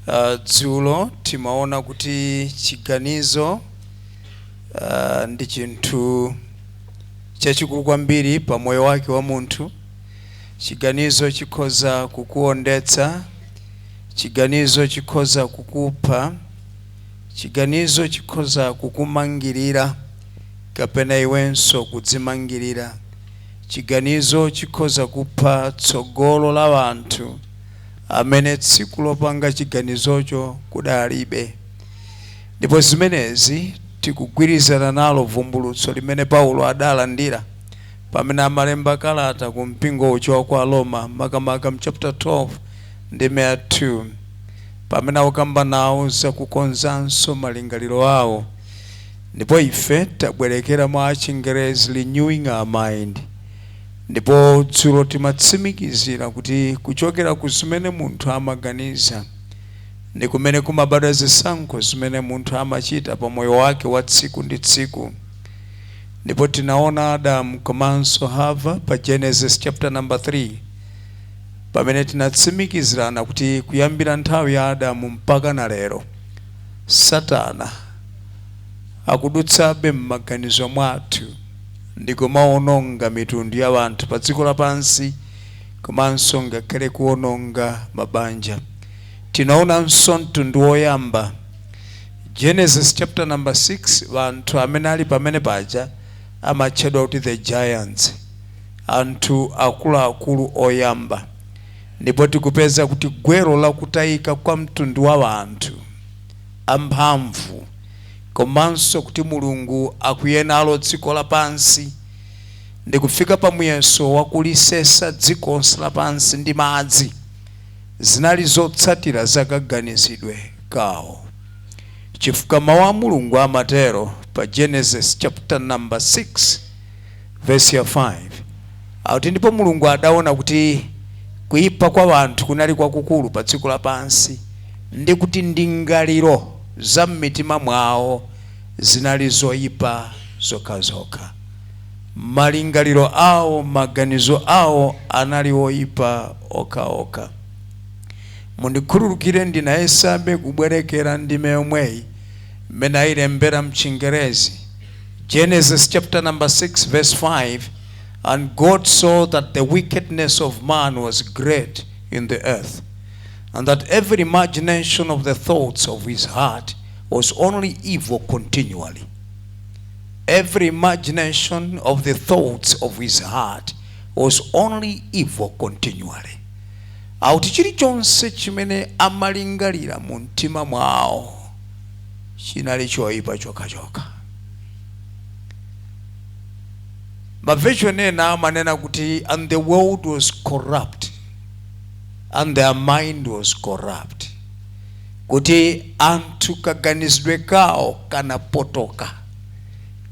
Dzulo timaona kuti chiganizo ndi chinthu chachikulu kwambiri pa moyo wake wa munthu. Chiganizo chikhoza kukuondetsa, chiganizo chikhoza kukupha, chiganizo chikhoza kukumangirira kapena iwenso kudzimangirira. Chiganizo chikhoza kupha tsogolo la anthu amene tsiku lopanga chiganizocho kudalibe. Ndipo zimenezi tikugwirizana nalo vumbulutso limene Paulo adalandira pamene amalemba kalata ku mpingo uja wa kwa Roma, makamaka mchapter 12 ndime ya 2, pamene akukamba nawo zakukonzanso malingaliro awo. Ndipo ife tabwerekera mwa Chingerezi "renewing our mind". Ndipo dzulo timatsimikizira kuti kuchokera ku zimene munthu amaganiza ndi kumene kumabadwa zisankho zimene munthu amachita pa moyo wake wa tsiku ndi tsiku. Ndipo tinaona Adamu komanso Hava pa Genesis chapter number 3, pamene tinatsimikizirana kuti kuyambira nthawi ya Adamu mpaka na lero, Satana akudutsabe m'maganizo mwathu ndi kumaononga mitundu ya anthu pa dziko lapansi, komanso ngakhale kuononga mabanja. Tinaonanso mtundu woyamba, Genesis chapter number 6, anthu amene ali pamene paja amatchedwa kuti the giants, anthu akuluakulu oyamba. Ndipo tikupeza kuti gwero lakutayika kwa mtundu wa anthu amphamvu, komanso kuti Mulungu akuyenalo dziko lapansi ndikufika pa muyeso wakulisesa dziko lonse lapansi ndi madzi, zinali zotsatira zakaganizidwe kawo, chifukwa mawu a Mulungu amatero pa Genesis chapter number 6 verse ya 5, akuti, "Ndipo Mulungu adaona kuti kuyipa kwa anthu kunali kwakukulu pa dziko lapansi, ndi kuti ndingaliro za m'mitima mwawo zinali zoyipa zokhazokha." Malingaliro awo, maganizo awo anali oyipa okhaokha. Mundikhululukire, ndinayesabe kubwerekera ndime yomweyi mmene ayilembera mChingerezi, Genesis chapter number 6 verse 5: "And God saw that the wickedness of man was great in the earth, and that every imagination of the thoughts of his heart was only evil continually." Every imagination of the thoughts of his heart was only evil continually. Akuti chilichonse chimene amalingalira mu mtima mwawo chinali choyipa chokhachokha. Maversion ena amanena kuti, "And the world was corrupt and their mind was corrupt," kuti anthu kaganizidwe kawo kanapotoka,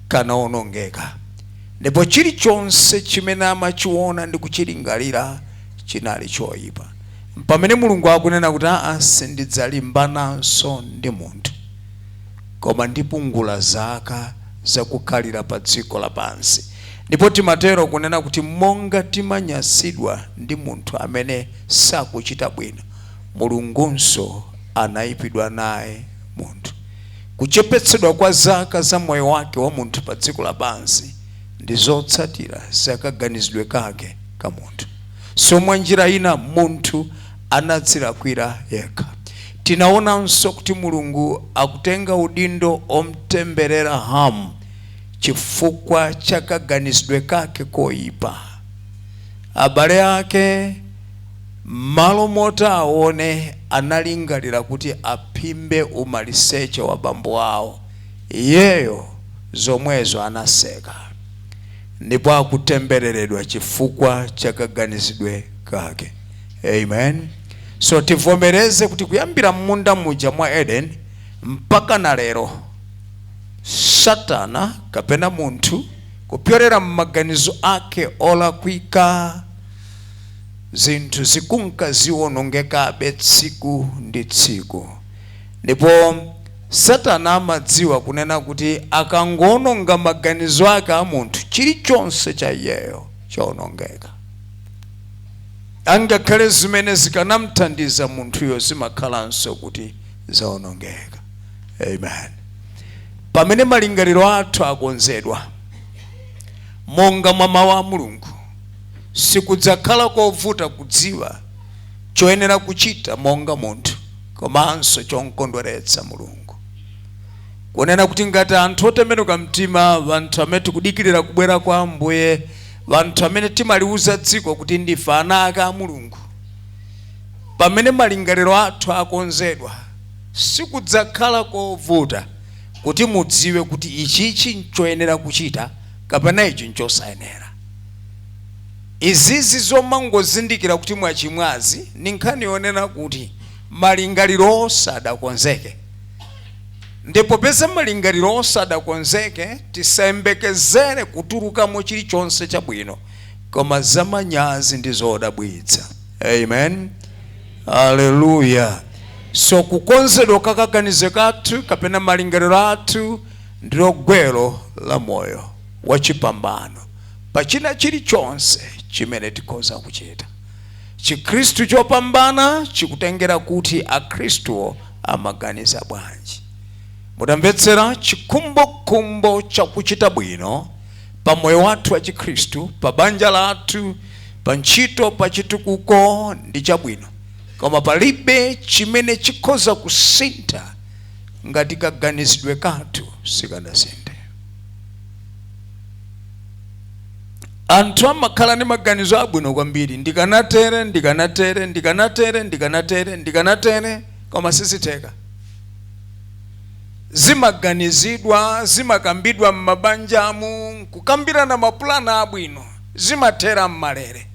kanaonongeka, ndipo chilichonse chimene amachiona ndi kuchilingalira chinali choyipa. Pamene Mulungu akunena kuti, "Aa, sindidzalimbananso ndi munthu, koma ndipungula zaka zakukhalira pa dziko lapansi." Ndipo timatero kunena kuti monga timanyasidwa ndi munthu amene sakuchita bwino, Mulungunso anayipidwa naye munthu. Kuchepetsedwa kwa zaka za moyo wake wa munthu pa dziko lapansi ndi zotsatira zakaganizidwe kake ka munthu. So mwa njira ina munthu anadzilakwira yekha. Tinaonanso kuti Mulungu akutenga udindo omtemberera Hamu chifukwa cha kaganizidwe kake koyipa. Abale ake, malo moti aone, analingalira kuti aphimbe umaliseche wa bambo awo. Iyeyo zomwezo anaseka, ndipo akutembereredwa chifukwa cha kaganizidwe kake. Amen. So tivomereze kuti kuyambira munda muja mwa Eden mpaka na lero, Satana kapena munthu kupyolera m'maganizo ake olakwika, zinthu zikunka ziwonongekabe tsiku ndi tsiku. Ndipo Satana amadziwa kunena kuti akangoononga maganizo ake a munthu, chilichonse cha iyeyo chawonongeka. Angakhale zimene zikanamthandiza munthuyo zimakhalanso kuti zawonongeka. Amen. Pamene malingaliro athu akonzedwa monga mwa mawu a Mulungu, sikudzakhala kovuta kudziwa choyenera kuchita monga munthu komanso chomkondweretsa Mulungu. Kunena kuti ngati anthu otembenuka mtima, anthu amene tikudikirira kubwera kwa Ambuye, anthu amene timaliuza dziko kuti ndife ana ake a Mulungu, pamene malingaliro athu akonzedwa, sikudzakhala kovuta kuti mudziwe kuti ichichi nchoyenera kuchita kapena ichi nchosayenera. Izizi zomangozindikira kuti mwachimwazi ni nkhani yonena kuti malingaliro sadakonzeke. Ndipo peza malingaliro sadakonzeke, tisayembekezere kutulukamo chilichonse chabwino, koma zamanyazi ndi zodabwitsa. Amen, haleluya. So kukonzedwa kakaganizo kathu kapena malingaliro athu ndilo gwero la moyo wachipambano pachina chilichonse chimene tikhoza kuchita. Chikhristu chopambana chikutengera kuti akhristuwo amaganiza bwanji. Mutamvetsera, chikhumbokhumbo chakuchita bwino pa moyo wathu wa chikhristu, pa banja lathu, pa ntchito, pa chitukuko ndi chabwino, koma palibe chimene chikhoza kusintha ngati kaganizidwe kathu sikanasinthe. Anthu amakhala ndi maganizo abwino kwambiri, ndikanatere, ndikanatere, ndikanatere, ndikanatere, ndikanatere, koma sizitheka. Zimaganizidwa, zimakambidwa m'mabanjamu, kukambirana mapulani abwino, zimathera m'malere,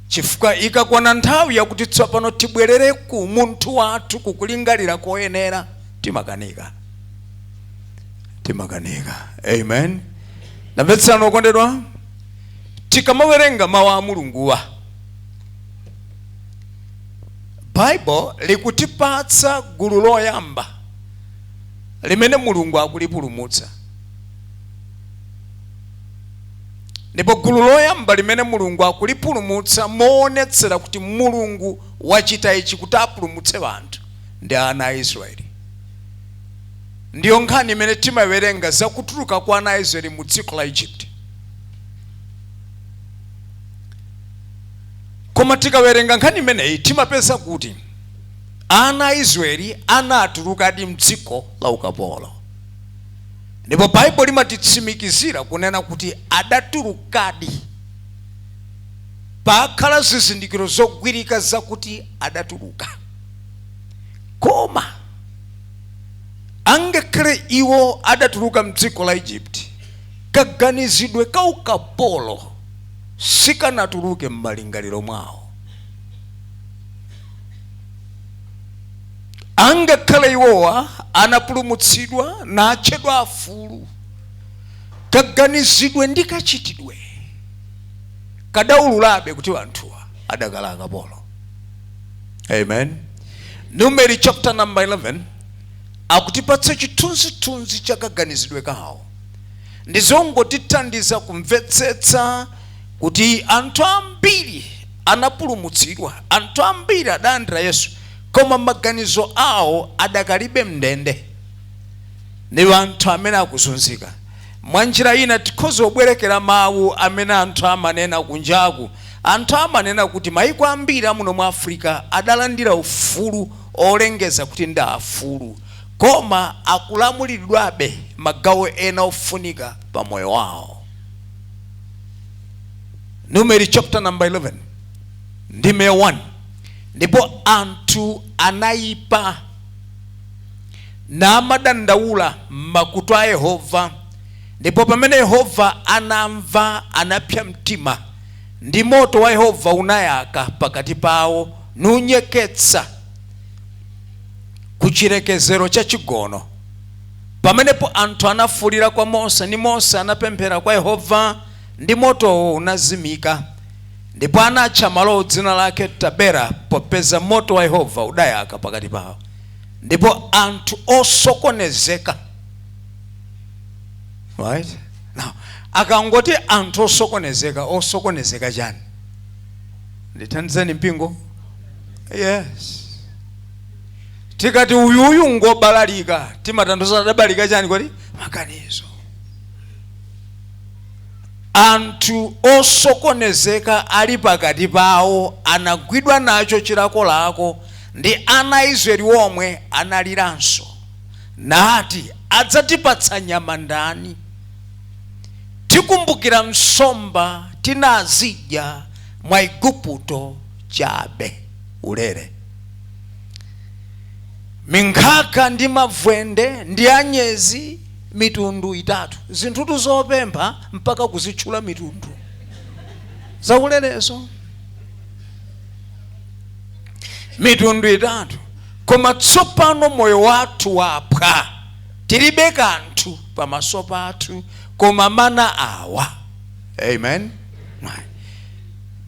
chifukwa ikakwana nthawi yakuti tsopano tibwerere ku munthu wathu, kukulingalira koyenera, timakanika, timakanika. Amen. Ndamvetsera, okondedwa, tikamawerenga mawu a Mulunguwa, Bible likutipatsa gulu loyamba limene Mulungu akulipulumutsa. Ndipo gulu loyamba limene Mulungu akulipulumutsa moonetsera kuti Mulungu wachita ichi kuti apulumutse anthu ndi ana a Israeli. Ndiyo nkhani imene timawerenga zakutuluka kwa ana a Israeli mu dziko la Egypt. Koma tikawerenga nkhani imeneyi, timapeza kuti ana a Israeli anatulukadi mdziko la ukapolo, ndipo Baibulo limatitsimikizira kunena kuti adatulukadi. Pakhala zizindikiro zogwirika zakuti adatuluka. Koma angakhale iwo adatuluka mdziko la Egypt, kaganizidwe ka ukapolo sikanatuluke m'malingaliro mwawo. Angakhale iwowa anapulumutsidwa natchedwa afulu, kaganizidwe ndi kachitidwe kadaululabe kuti anthuwa adakala akapolo. Amen. Numeri chapter number 11 akutipatsa chithunzithunzi cha kaganizidwe kawo. Ndizongotithandiza kumvetsetsa kuti anthu ambiri anapulumutsidwa, anthu ambiri adalandira Yesu, koma maganizo awo adakalibe mndende, ni anthu amene akuzunzika. Mwa njira ina, tikhoza kubwerekera mawu amene anthu amanena kunjaku. Anthu amanena kuti maiko ambiri amuno mu Africa adalandira ufulu olengeza kuti ndi afulu, koma akulamuliridwabe magawo ena ofunika pa moyo wawo. Numeri chapter number 11, ndime 1: Ndipo anthu anayipa namadandaula m'makutu a Yehova, ndipo pamene Yehova anamva, anapsa mtima, ndi moto wa Yehova unayaka pakati pawo, nunyeketsa ku chilekezero cha chigono. Pamenepo anthu anafuwulira kwa Mose, ndi Mose anapemphera kwa Yehova, ndi motowo unazimika. Ndipo anatcha malowo dzina lake Tabera, popeza moto wa Yehova udayaka pakati pawo. Ndipo anthu osokonezeka, right now, akangoti anthu osokonezeka, osokonezeka chani? Ndithandizeni mpingo. Yes, tikati uyuyu ngobalalika, timatanthauza adabalika chani kodi? Maganizo. Anthu osokonezeka ali pakati pawo anagwidwa nacho chilakolako, ndi ana a Israeli omwe analiranso nati, "Adzatipatsa nyama ndani? Tikumbukira nsomba tinazidya mwa Igupto chabe ulere, minkhaka ndi mavwende ndi anyezi mitundu itatu." Zinthutu zopempha mpaka kuzitchula mitundu, zaulerezo, mitundu itatu. "Koma tsopano moyo wathu waphwa, tilibe kanthu pamaso pathu koma mana awa." Amen.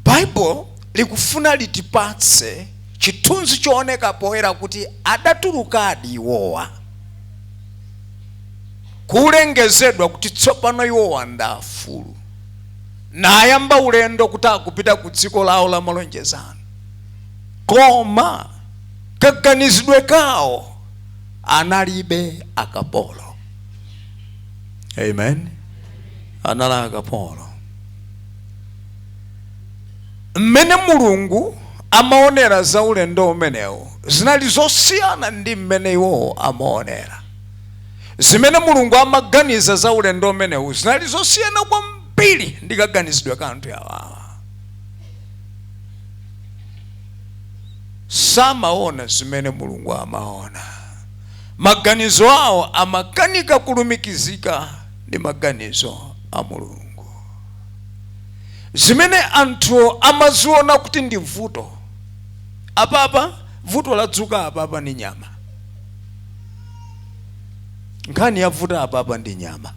Bible likufuna litipatse chithunzi chooneka poyera kuti adatulukadi iwowa, kulengezedwa kuti tsopano iwowa ndafulu, nayamba ulendo kuti akupita ku dziko lawo la malonjezano. Koma kaganizidwe kawo analibe akapolo. Amen. Anali akapolo. Mmene Mulungu amaonera za ulendo umenewu zinali zosiyana ndi mmene iwowo amaonera. Zimene Mulungu amaganiza za ulendo umenewu zinali zosiyana kwambiri ndi kaganizidwe ka anthu awawa. Samaona zimene Mulungu amaona. Maganizo awo amakanika kulumikizika ndi maganizo a Mulungu. Zimene anthu amaziona kuti ndi vuto apapa, vuto ladzuka apapa ndi nyama. Nkhani yavuta apapa ndi nyama.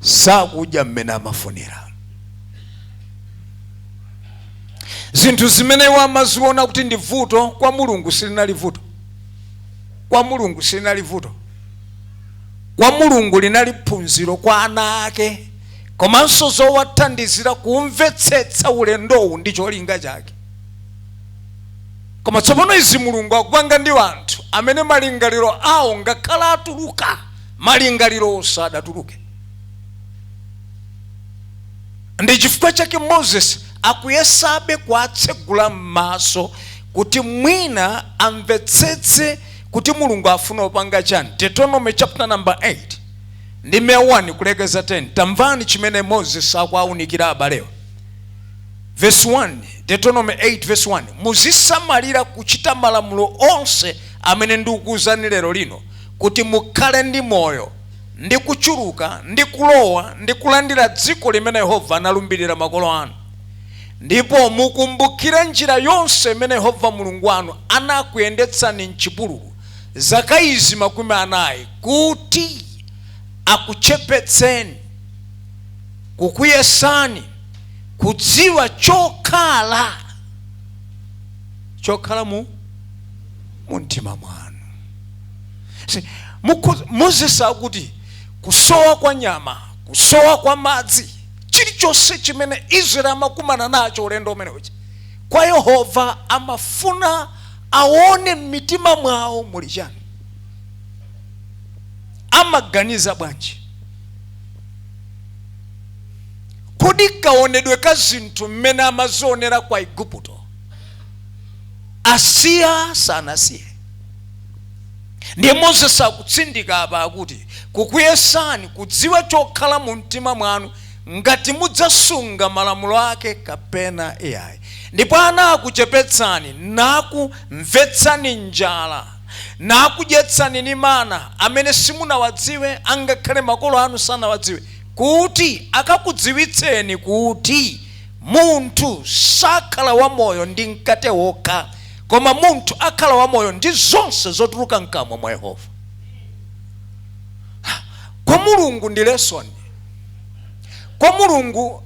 Sakudya mmene amafunira. Zinthu zimene iwo amaziona kuti ndi vuto, kwa Mulungu silinali vuto. Kwa Mulungu silinali vuto. Kwa Mulungu linali phunziro kwa ana ake, komanso zowathandizira kumvetsetsa ulendowu ndi cholinga chake. Koma tsopano izi Mulungu akupanga ndi anthu amene malingaliro awo ngakhala atuluka, malingaliro sadatuluke. Ndi chifukwa chake Moses akuyesabe kuwatsegula m'maso kuti mwina amvetsetse kuti Mulungu afuna kupanga chani. Deuteronomy chapter number 8 ndi 1 kulekeza 10. Tamvani chimene Moses akuawunikira abalewa. Verse 1, Deuteronomy 8 verse 1: "Muzisamalira kuchita malamulo onse amene ndikukuwuzani lero lino, kuti mukhale ndi moyo ndi kuchuluka ndi kulowa ndi kulandira dziko limene Yehova analumbirira makolo anu. Ndipo mukumbukire njira yonse imene Yehova Mulungu wanu anakuyendetsani mchipululu zaka izi 40, kuti akuchepetseni, kukuyesani, kudziwa chokhala mu mumtima mwanu." Moses akuti kusowa kwa nyama, kusowa kwa madzi, chilichonse chimene Israeli amakumana nacho ulendo umene uja, kwa Yehova amafuna aone m'mitima mwawo muli chani, amaganiza bwanji. Kodi kaonedwe ka zinthu mmene amazionera kwa Igupto asiya, sanasiye? Ndiye Moses akutsindika apa akuti kukuyesani, kudziwa chokhala mu mtima mwanu, ngati mudzasunga malamulo ake kapena iyayi. "Ndipo anakuchepetsani, nakumvetsani njala, nakudyetsani ni mana amene simunawadziwe, angakhale makolo anu sanawadziwe, kuti akakudziwitseni kuti munthu sakhala wamoyo ndi mkate wokha, koma munthu akhala wamoyo ndi zonse zotuluka mkamwa mwa Yehova." Kwa Mulungu ndi lesson. Kwa Mulungu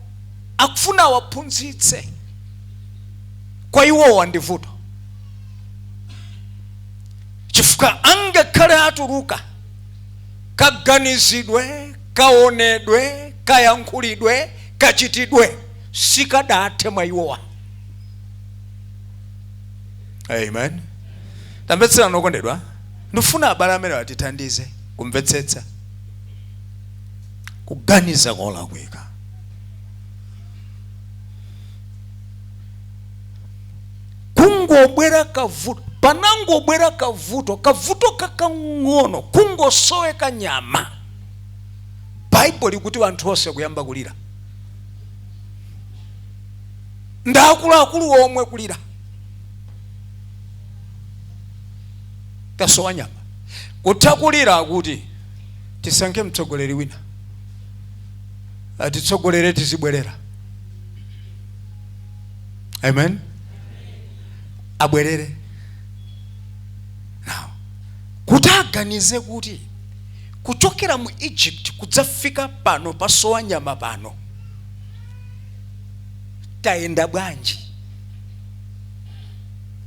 akufuna awaphunzitse. Kwa iwowa ndi vuto, chifukwa angakhale atuluka, kaganizidwe, kaonedwe, kayankhulidwe, kachitidwe sikadathe mwa iwowa. Amen. Tamvetserani okondedwa, ndifuna abale amene atithandize kumvetsetsa kuganiza kolakwika. Kungobwera kavuto, panangobwera kavuto, kavuto kakang'ono, kungosoweka nyama, Baibulo likuti anthu onse kuyamba kulira, ndi akuluakulu omwe kulira, tasowa nyama. Kutha kulira akuti tisankhe mtsogoleri wina atitsogolere tizibwerera. Amen. Abwerere. Now kuti aganize kuti kuchokera mu Egypt kudzafika pano pasowa nyama, pano tayenda bwanji?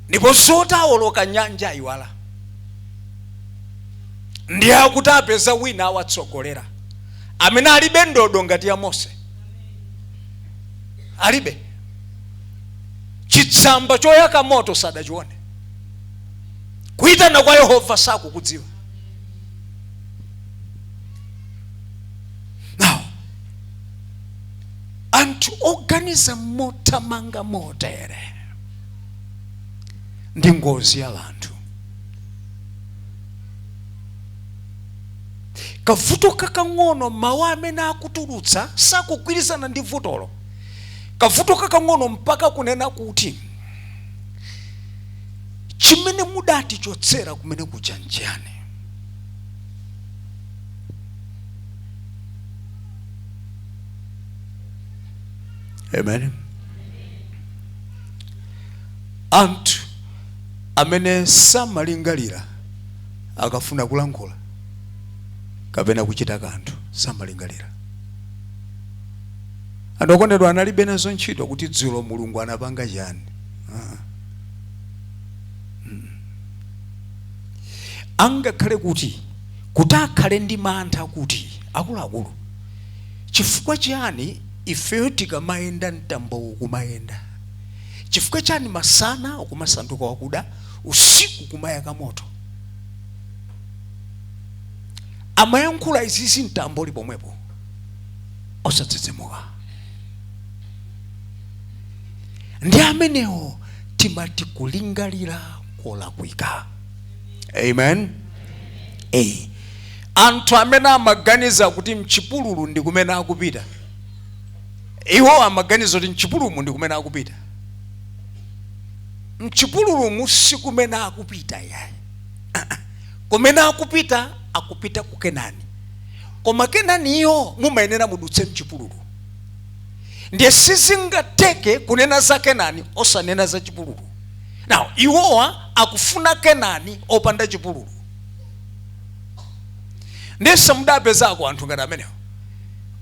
Ndipo zotawoloka nyanja ayiwala, ndi akuti apeza wina awatsogolera amene alibe ndodo ngati ya Mose, alibe chitsamba choyaka moto, sadachione, kuyitana kwa Yehova sakukudziwa. Now anthu oganiza mothamanga motere ndi ngozi ya anthu. Kavuto kakang'ono, mawu amene akutulutsa sakugwirizana ndi vutolo. Kavuto kakang'ono mpaka kunena kuti chimene mudatichotsera kumene kuja nchiyani? Amen. Anthu amene samalingalira akafuna kulankhula kapena kuchita kanthu, samalingalira. Anthu okondedwa, analibe nazo ntchito kuti dzulo Mulungu anapanga chani. Ah. Angakhale kuti akhale ndi mantha kuti akuluakulu, chifukwa chiyani ifeyo tikamayenda mtambo ukumayenda? Chifukwa chani masana ukumasanduka wakuda, usiku kumayaka moto? Amayankhula izizi mtambo uli pomwepo, osadzidzimuka. Ndi amenewo timati kulingalira kolakwika. Amen. Anthu amene amaganiza kuti mchipululu ndi kumene akupita, iwo amaganiza kuti mchipululumu ndi kumene akupita. Mchipululumu si kumene akupita yayi. Kumene akupita, akupita ku Kenani, koma Kenaniyo mumayenera mudutse mchipululu. Ndiye sizingateke kunena za Kenani osanena za chipululu. Now iwowa akufuna Kenani opanda chipululu. Ndiye samudapezako anthu ngati amenewo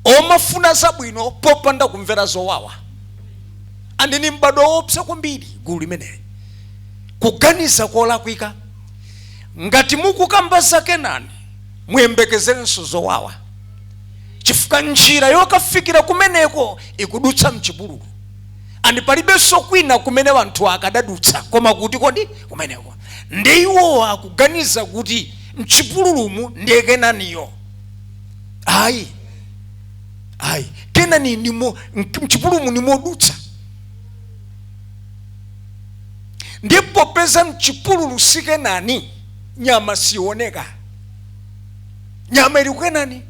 omafuna zabwino popanda kumvera zowawa. Andini m'badwo woopsa kwambiri gulu limeneli, kuganiza kolakwika. Ngati mukukamba za Kenani, muyembekezerenso zowawa, chifukwa njira yokafikira kumeneko ikudutsa mchipululu, and palibenso kwina kumene anthu akadadutsa koma kuti kodi kumeneko. Ndi iwo akuganiza kuti mchipululumu ndiye Kenaniyo. Ayi, ayi, Kenani ndimo mchipululumu nimodutsa. Ndipo popeza mchipululu si Kenani, nyama sioneka. Nyama ili Kenani.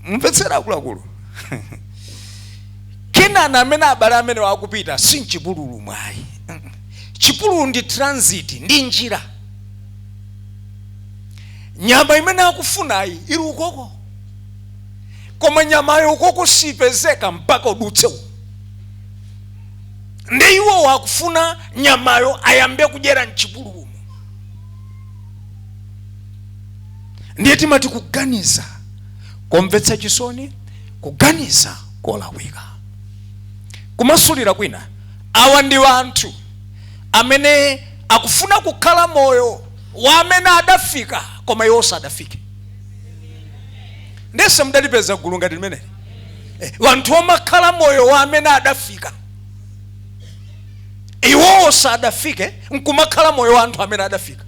Mumvetsera akuluakulu, Kenani amene abale amene wakupita si mchipululu mwayi. Chipululu ndi transit, ndi njira. Nyama imene akufunayi ili ukoko, koma nyamayo ukoko sipezeka mpaka udutse uku. Ndi iwo wakufuna nyamayo ayambe kudyera mchipululumo. Ndiye timati kuganiza komvetsa chisoni, kuganiza kolakwika. Kumasulira kwina, awa ndi anthu amene akufuna kukhala moyo wa amene adafika koma iwo sadafike. Ndese mudalipeza gulu ngati limeneli? Wanthu omakhala moyo wa amene adafika, iwowo sadafike, nkumakhala moyo wa anthu amene adafika.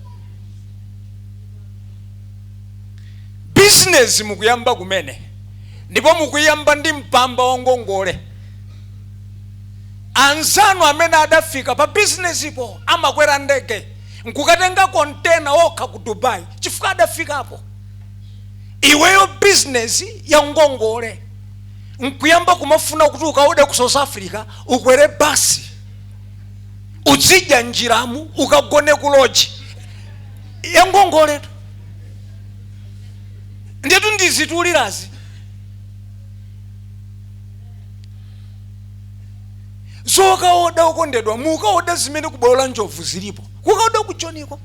Bizinesi mukuyamba kumene, ndipo mukuyamba ndi mpamba wa ngongole. Anzanu amene adafika pa bizinesipo amakwera ndege nkukatenga kontena okha ku Dubai chifukwa adafikapo. Iweyo bizinesi ya ngongole nkuyamba kumafuna kuti ukaode ku South Africa, ukwere basi, uzidya njiramu, ukagone ku lodge ya ngongoletu. Ndiyetu ndizitulirazi zokaoda. Okondedwa, mukaoda zimene kubwalo la njovu zilipo, kukaoda kuchoniko.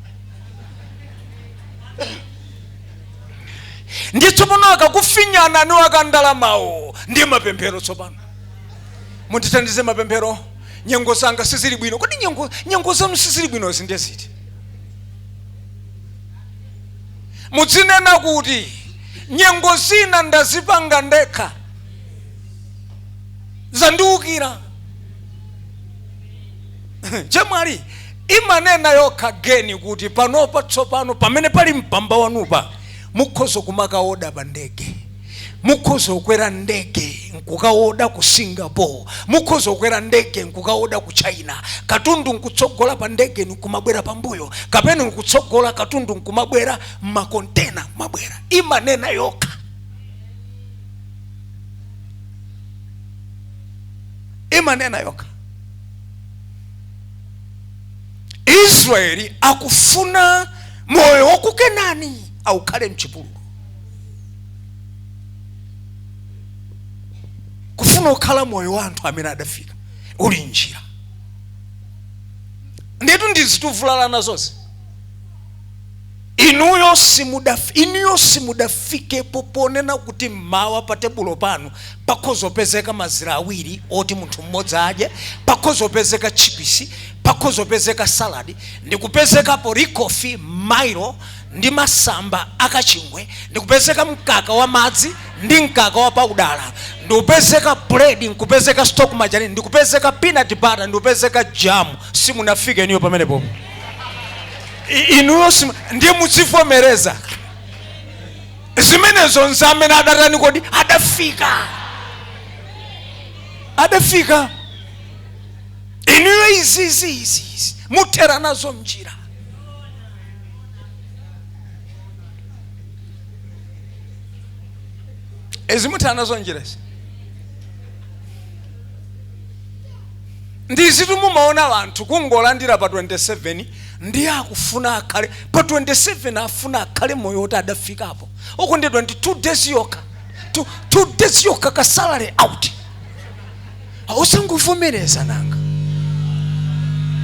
Ndi tsopano akakufinyana ni wakandalamawo ndi mapemphero. Tsopano mundithandize mapemphero, nyengo zanga sizili bwino. Kodi nyengo zanu sizili bwino zinde ziti? Mudzinena kuti nyengo zina ndazipanga ndekha, zandiukira. Chemwali, imanena yokha geni kuti panopa tsopano pamene pali mpamba wanupa, mukhoza kumakaoda pa ndege, mukhoza kukwera ndege nkukaoda ku Singapore, mukhoza kukwera ndege nkukaoda ku China, katundu nkutsogola pa ndege nkumabwera pambuyo, kapena nkutsogola katundu nkumabwera mmakontena kumabwera. Imanena yokha, imanena yokha. Israeli akufuna moyo wa ku Kenani aukhale mchipululu, kufuna kukhala moyo wa anthu amene adafika uli njira. Nditu ndizituvulala nazonse. Inuyo simudafikepo ponena kuti mmawa pa tebulo panu pakhoza kupezeka mazira awiri oti munthu mmodzi adye, pakhoza kupezeka chipisi, pakhoza kupezeka saladi, ndikupezekapo Ricoffy, Milo ndi masamba akachingwe, ndikupezeka mkaka wa madzi ndi mkaka wa paudala, ndikupezeka bread, nkupezeka Stock margarine, ndikupezeka peanut butter, ndikupezeka jamu. Simunafike inuyo pamenepopo. Inuyo ndiye muzivomereza zimenezo nzamene adatani kodi? Adafika, adafika. Inuyo izi izi izi izi muthera nazo mnjira. Izi muthera nazo njira izi. Ndizitu mumaona anthu kungolandira pa 27, ndiye akufuna akhale pa 27, afuna akhale moyo woti adafikapo. Okondedwa, ndi 2 days yokha, 2 days yokha, ka salary out. Usangovomereza nanga.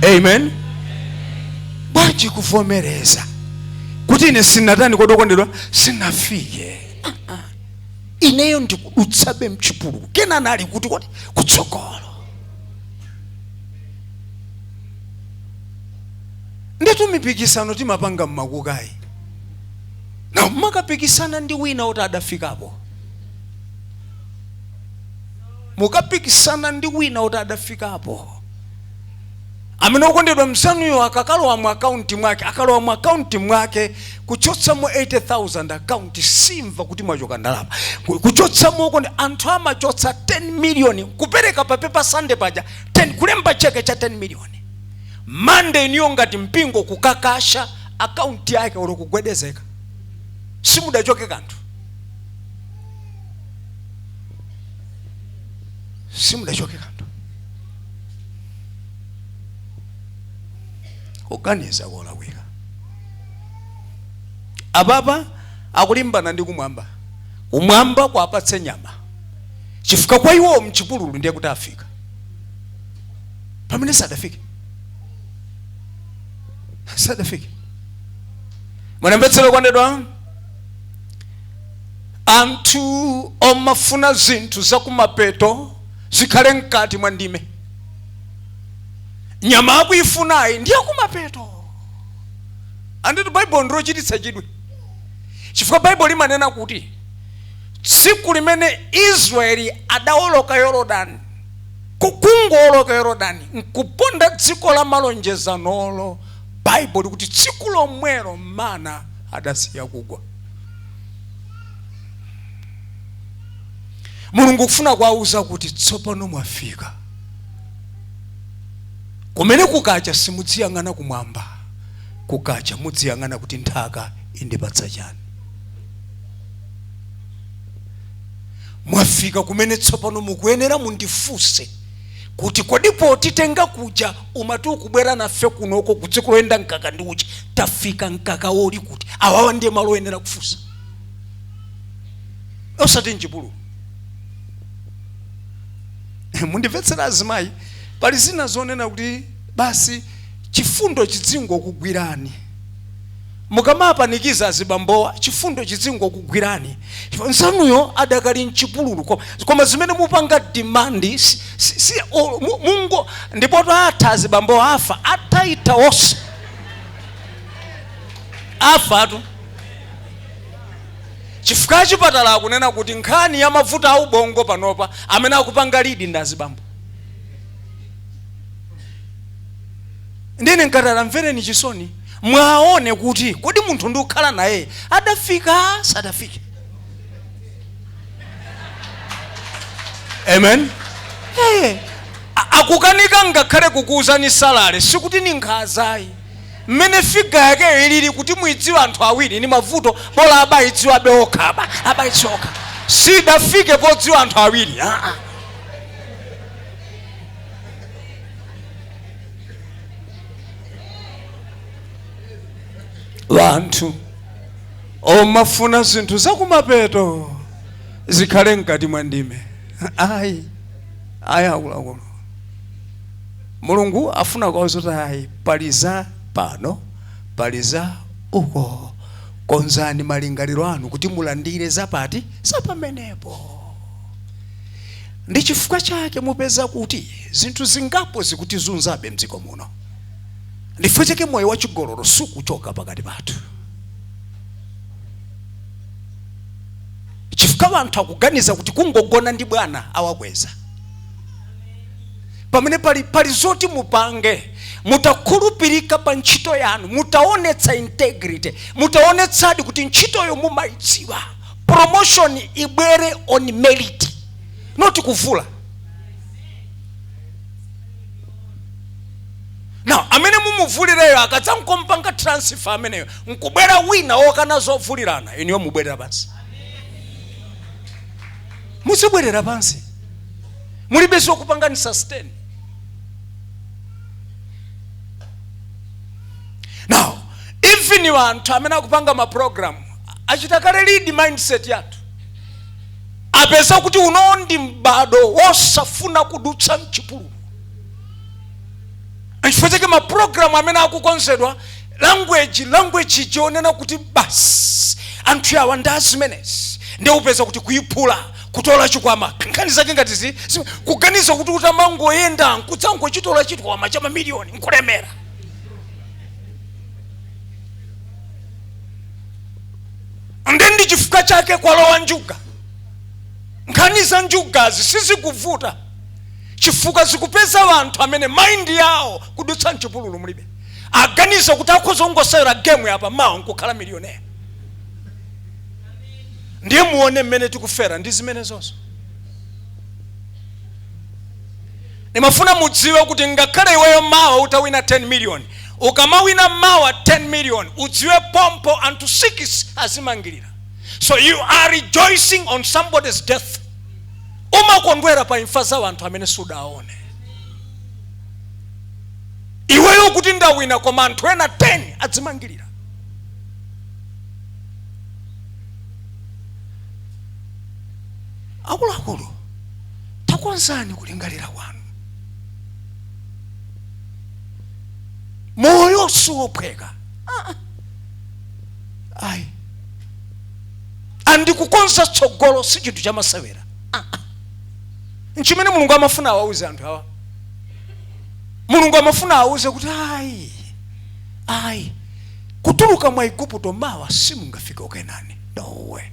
Amen. Bwanji kuvomereza kuti ine sinatani kodi okondedwa? Sinafike. Ah, ah. Ineyo ndikudutsabe mchipululu. Kenani ali kuti kodi? Kutsogolo. Nditu mipikisano timapanga mmakukayi na makapikisana ndi wina oti adafikapo, mukapikisana ndi wina oti adafikapo, amene okondedwa mzanuyo akakalowa mu akaunti mwake, akalowa mu akaunti mwake kuchotsamo 80,000, akaunti simva kuti mwachoka ndalama. Kuchotsamo okonde, anthu amachotsa 10 million kupereka pa paper Sunday paja, 10 kulemba cheke cha 10 million. Monday niyo ngati mpingo kukakasha akaunti yake olo kugwedezeka, simudachoke kanthu, simudachoke kanthu. Kuganiza kolakwika. Apapa akulimbana ndi kumwamba, kumwamba kwapatse nyama, chifukwa kwa iwo mchipululu ndiye kuti afika pamene sadafike, sadafike. Munembetsero okondedwa, anthu omafuna zinthu zakumapeto zikhale mkati mwa ndime. Nyama akuifunayi ndi yakumapeto. Anditu Baibulo ndilochititsa chidwi, chifukwa Baibulo limanena kuti Tsiku limene Israeli adawoloka Yorodani, kukungowoloka Yorodani nkuponda dziko la malonjezanolo, Baibulo likuti tsiku lomwelo mana adasiya kugwa. Mulungu kufuna kuwauza kuti tsopano mwafika kumene kukacha simudziyang'ana kumwamba, kukacha mudziyang'ana kuti nthaka indipatsa chani. Mwafika kumene tsopano mukuyenera mundifunse kuti kodi potitenga kuja umati ukubwera nafe kunoko kudziko loyenda mkaka ndi uchi, tafika mkaka woli kuti? Awawa ndiye malo oyenera kufunsa, osati mchipululu. Mundimvetsera azimayi, pali zina zonena kuti basi chifundo chidzingokugwirani. Mukamapanikiza azibambowa, chifundo chidzingokugwirani. Nsanuyo adakali mchipululu, koma zimene mupanga demand si, mungo ndipo atha azibambowa afa ataita onse afatu, chifukwa chipatala akunena kuti nkhani ya mavuto a ubongo panopa amene akupanga lead ndi azibambo. Ndine nkatala, mvereni chisoni, mwaone kuti kodi munthu ndikukhala naye adafika sadafike. Amen. Hey, akukanika ngakhale kukuuzani salary, sikuti ni nkhazayi mmene figure yakeyo ilili kuti muidziwe anthu awiri ni mavuto. Bola abayidziwa abe okha, abayidziwa okha, sidafike podziwa anthu awiri. Ah, ah. Vanthu omafuna zinthu zakumapeto zikhale mkati mwa ndime. Ayi, ayi, akuluakulu, Mulungu afuna kuwauza kuti ayi, pali za pano, pali za uko. Konzani malingaliro anu kuti mulandire zapati zapamenepo. Ndi chifukwa chake mupeza kuti zinthu zingapo zikutizunzabe mdziko muno. Ndifukwa chake moyo wachigololo sukuchoka pakati pathu, chifukwa anthu akuganiza kuti kungogona ndi bwana awakweza, pamene pali zoti mupange. Mutakhulupirika pa ntchito yanu, mutaonetsa integrity, mutaonetsadi kuti ntchitoyo mumayidziwa, promotion ibwere on merit, not kuvula. Now amene mumuvulireyo akadzangompanga transfer ameneyo, nkubwera wina wokana zovulirana, inuyo mubwerera pansi, muzibwerera pansi, mulibe zokupangani sustain. Now even anthu amene akupanga maprogram achita kale read mindset yathu, apeza kuti uno ndi m'bado wosafuna kudutsa mchipululu. Nchifukwa chake mapulogalamu amene akukonzedwa, language chionena kuti basi anthu awa ndi azimenezi. Ndi upeza kuti kuyiphula, kutola chikwama, nkhani zake ngati kuganiza kuti utamangoyenda nkudzangochitola chikwama cha mamiliyoni nkulemera. Ndi chifukwa chake kwalowa njuga. Nkhani za njugazi sizikuvuta chifukwa zikupeza anthu amene mind yawo kudutsa mchipululu mulibe, aganiza kuti akhoza kungosewera game apa, mawa nkukhala millionaire. Ndiye muone mmene tikufera ndi zimenezonso. Nimafuna mudziwe kuti ngakhale iweyo mawa utawina 10 million, ukamawina mawa 10 million, udziwe pompo anthu 6 azimangirira. So you are rejoicing on somebody's death. Umakondwera pa imfa za anthu amene sudaone. Iweyo kuti ndawina, koma anthu ena 10 adzimangirira. Akuluakulu, takonzani kulingalira kwanu. Moyo siwophweka. Ah, ah. Ayi, andikukonza tsogolo si chinthu chamasewera. Ah, ah. Nchimene Mulungu amafuna awauze anthu awa. Mulungu amafuna awauze kuti ayi, ayi, kutuluka mwa Igupto mawa simungafike ku Kenani. No way.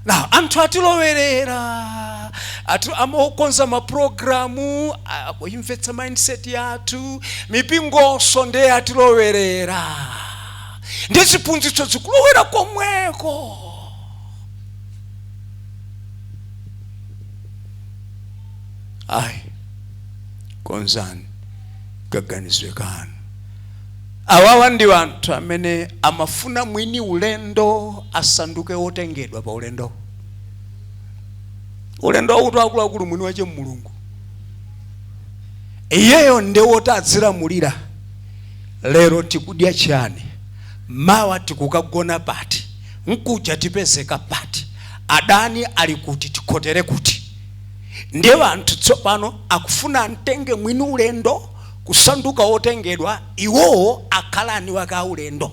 Na anthu atilowerera, atu amakonza mapulogalamu akuimvetsa mindset yathu, mipingonso ndiye atilowerera, ndi ziphunzitso zikulowera komweko. Ayi, konzani kaganizwe kanu. Awawa ndi anthu amene amafuna mwini ulendo asanduke wotengedwa pa ulendo. Ulendo wauti akuluakulu mwini wache Mulungu, iyeyo ndi woti adzilamulira. Lero tikudya chani, mawa tikukagona pati, nkuja tipezeka pati, adani ali kuti, tikhotere kuti. Ndiye anthu tsopano akufuna amtenge mwini ulendo kusanduka wotengedwa, iwowo akhalani waka ulendo.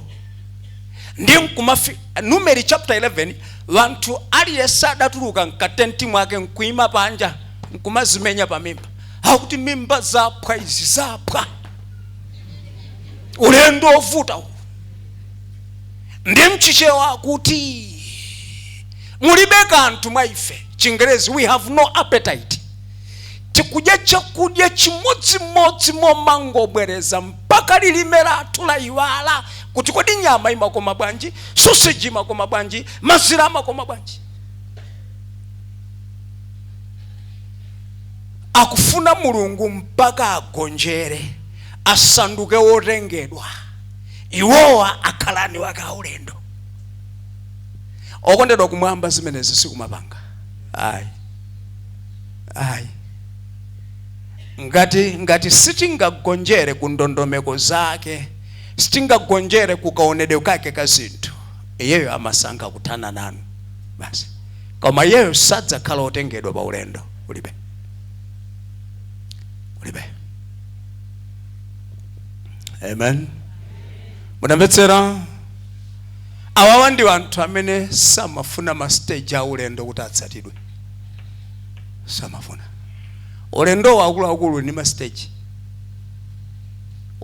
Ndi nkumafi Numeri chapter 11, wanthu aliyense adatuluka mkatenti mwake nkuima panja nkumazimenya pa mimba, akuti mimba zaphwa izi, zaphwa, ulendo ovuta uwu. Ndi mchichewa akuti mulibe kanthu mwa ife, Chingerezi we have no appetite. Tikudya chakudya chimodzimodzi momangobwereza mpaka lilime lathu layiwala kuti kodi nyama imakoma bwanji, sausage imakoma bwanji, mazira amakoma bwanji. Akufuna Mulungu mpaka agonjere, asanduke wotengedwa, iwowa akhalani waka ulendo. Okondedwa, kumwamba zimenezi sikumapanga ayi, ayi. Ngati sitingagonjere ku ndondomeko zake, sitingagonjere ku kaonedwe kake ka zinthu, iyeyo amasankha kuthana nanu basi. Koma iyeyo sadzakhala otengedwa pa ulendo. Ulibe, ulibe. Amen. Munamvetsera? Awawa ndi anthu amene samafuna ma stage a ulendo kuti atsatidwe, samafuna. Ulendowu akuluakulu ndi ma stage.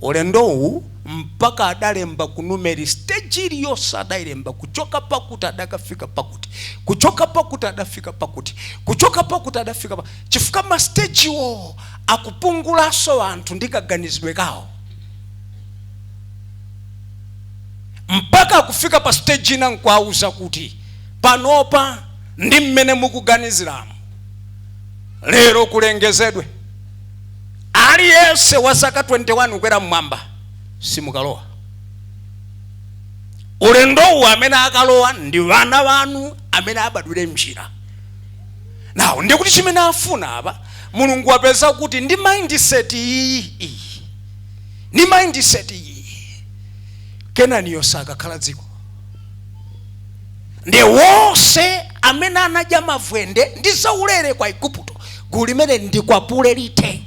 Ulendowu mpaka adalemba ku Numeri stage iliyonse adayilemba, kuchoka pakuti adakafika pakuti, kuchoka pakuti adafika pakuti, kuchoka pakuti adafika pa, chifukwa ma stagewo akupungulanso anthu ndi kaganizidwe kawo, mpaka akufika pa stage ina nkuwauza kuti panopa ndi mmene mukuganiziramo, lero kulengezedwe aliyense wa zaka 21 kukwera mmwamba simukalowa. Ulendowu amene akalowa ndi vana vanu amene abadwire mnjira. Nawo ndikuti chimene afuna apa, Mulungu wapeza kuti ndi mindset iyi iyi, ndi mindset iyi, Kenaniyo sakakhala dziko. Ndi wonse amene anadya mavwende ndi zaulere kwa Igupto, gulu limene ndikwapule lithe,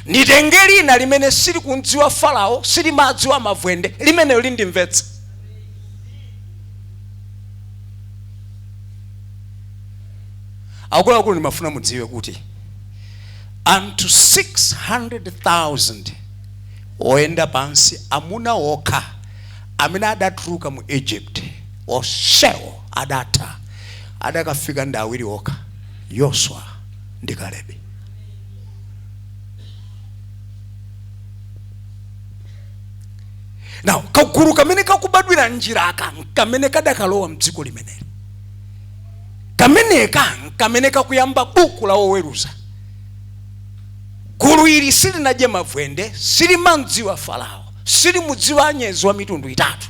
nditenge lina limene silikumdziwa Farao, silimadziwa mavwende, limeneyo lindimvetsa. Akuluakulu, ndimafuna mudziwe kuti anthu 600,000 oyenda pansi, amuna okha amene adatuluka mu Egypt, onsewo adatha, adakafika ndi awiri okha, Yoswa ndi Kalebe. Now kagulu kamene kakubadwira njiraka kamene kadakalowa mdziko limeneli, kameneka kamene kakuyamba buku la Woweruza. Gulu ili silinadye mavwende, silimadziwa Farao, silimudziwa anyezi wa mitundu itatu,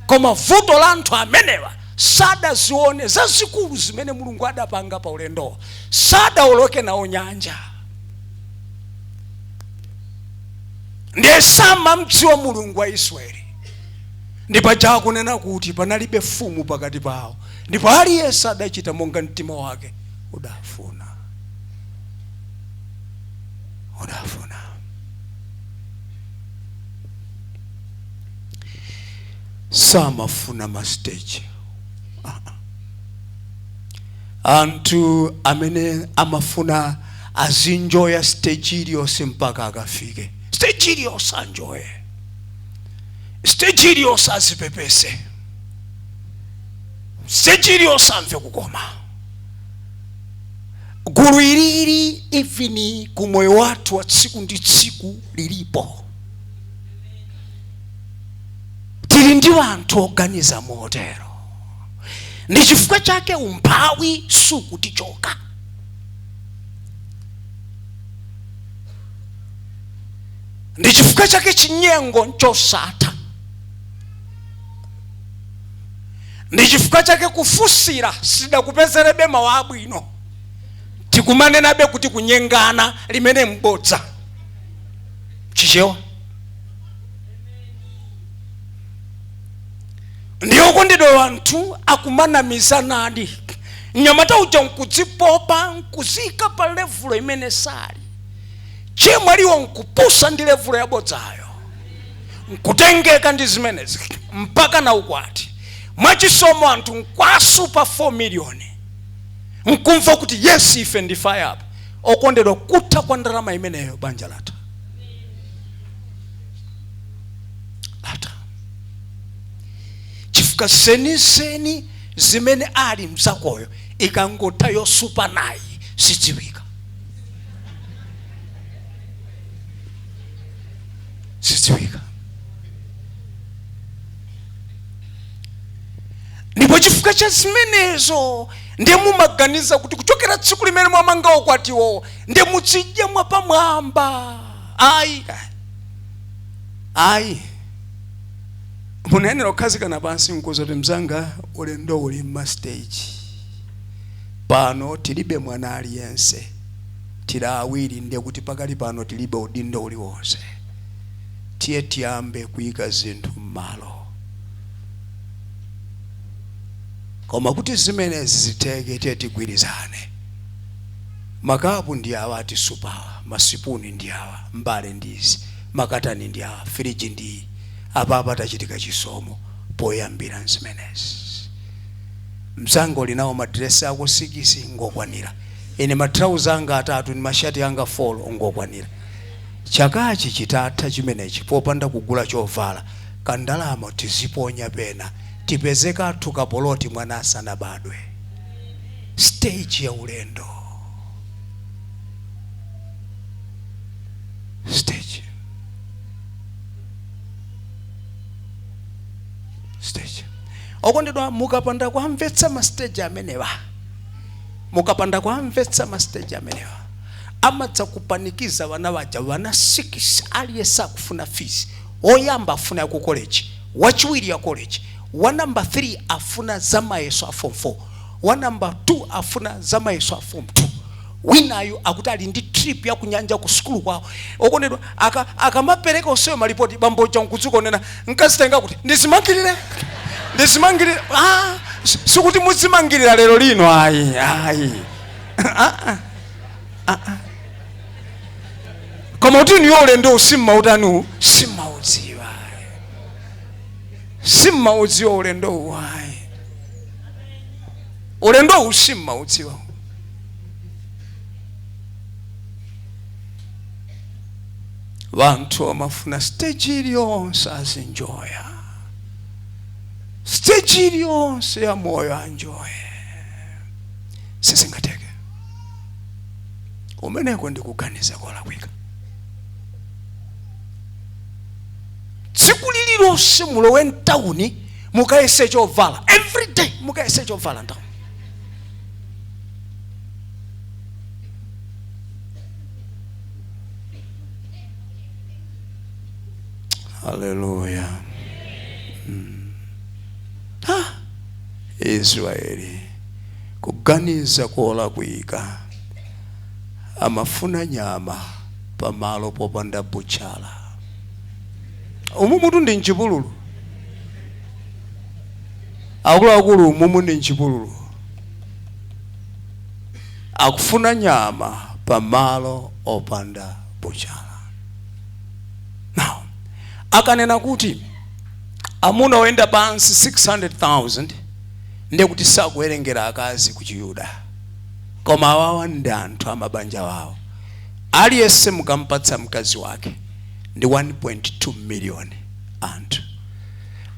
koma vuto la anthu amenewa sadazione zazikulu zimene Mulungu adapanga pa ulendowo, sadawoloke nawo nyanja, ndiye samamdziwa Mulungu wa Israeli. Ndipo akunena kuti panalibe fumu pakati pawo, ndipo aliyense adachita monga mtima wake udafuna, udafuna. Samafuna ma stage. Anthu amene amafuna azinjoya stage iliyonse mpaka akafike stage iliyonse, anjoye stage iliyonse, azipepese stage iliyonse, amve kukoma. Gulu ilili even ku moyo wathu wa tsiku ndi tsiku lilipo. Tili ndi anthu oganiza motero. Ndi chifukwa chake umphawi sukutichoka. Ndi chifukwa chake chinyengo nchosatha. Ndi chifukwa chake kufunsira sidakupezerebe mawu abwino. Tikumanenabe kuti kunyengana limene mbodza. Chichewa. Ndiyo kondedwa anthu akumanamizanadi. Mnyamata uja nkudzipopa nkuzika pa levulo imene sali. Chemwaliwo nkupusa ndi levulo yabodzayo, nkutengeka ndi zimenezi mpaka na ukwati. Mwachisomo anthu nkwasu pa 4 miliyoni nkumva kuti yes, ife ndife apa. Okondedwa, kutha kwa ndalama imeneyo banja latha. Latha. Chifukwa zenizeni zimene ali mzakoyo ikangotha yosupa nayi sidziwika. Sidziwika. Ndipo chifukwa cha zimenezo ndiye mumaganiza kuti kuchokera tsiku limene mwamanga ukwatiwo ndiye muzidya mwapamwamba. Ayi, ayi, munayenera kukhazikana pansi nkuzoti mzanga ulendo uli mma stage pano, tilibe mwana aliyense, tili awiri, ndiye kuti pakali pano tilibe udindo uliwonse. Tiye tiyambe kuyika zinthu m'malo. Koma kuti zimenezi zitheke, tiye tigwirizane. Makapu ndi awa atisupawa, masipuni ndi awa, mbale ndi izi, makatani ndi awa, firiji ndi iyi. Apapa tachitika chisomo poyambira zimenezi. Mzanga uli nawo madresi ako 6 ngokwanira, ine matrauza anga atatu ndi mashati anga 4 ngokwanira. Chakachi chitatha chimenechi popanda kugula chovala, kandalama tiziponya pena tipeze kathu kapoloti mwana asanabadwe. Stage ya ulendo, stage, stage. Okondedwa, mukapanda kwamvetsa ma stage amenewa, mukapanda kwamvetsa ma stage amenewa, amadza kupanikiza vana vaja. Vana 6, aliyense akufuna fees. Woyamba afuna ya ku college, wachiwiri ya college, wa number 3 afuna za mayeso a form 4, wa number 2 afuna za mayeso a form 2, winayo akuti ali ndi trip ya kunyanja ku sukulu kwawo. Okondedwa, akamapereka onseyo malipoti, bamboja nkudzikonena nkazitenga kuti ndizimangirire, ndizimangirire. Ah, sikuti muzimangirira lero lino, ayi, ayi. Ah, ah. Ah, ah. Koma kuti niyo ulendo simmautanu, simmaudziwa, simmaudziwa ulendo uwu, ayi, ulendo uwu simmaudziwa. Vanthu amafuna stage iliyonse azinjoya, stage iliyonse ya moyo anjoye. Sizingateke. Umeneko ndi kuganiza kolakwika. Tsiku lililonse mulowe mtawuni mukayese chovala, every day mukayese chovala mtawuni. Haleluya. Ha! Israeli kuganiza kolakwika, amafuna nyama pamalo popanda butchala. Umu mutu ndi mchipululu, akuluakulu, umumu ndi mchipululu. Akufuna nyama pamalo opanda butchala. Now akanena kuti amuna oyenda pansi 600,000, ndiye kuti sakuwerengera akazi ku Chiyuda, koma awawa ndi anthu amabanja wawo. Aliyense mukampatsa mkazi wake ndi 1.2 million anthu.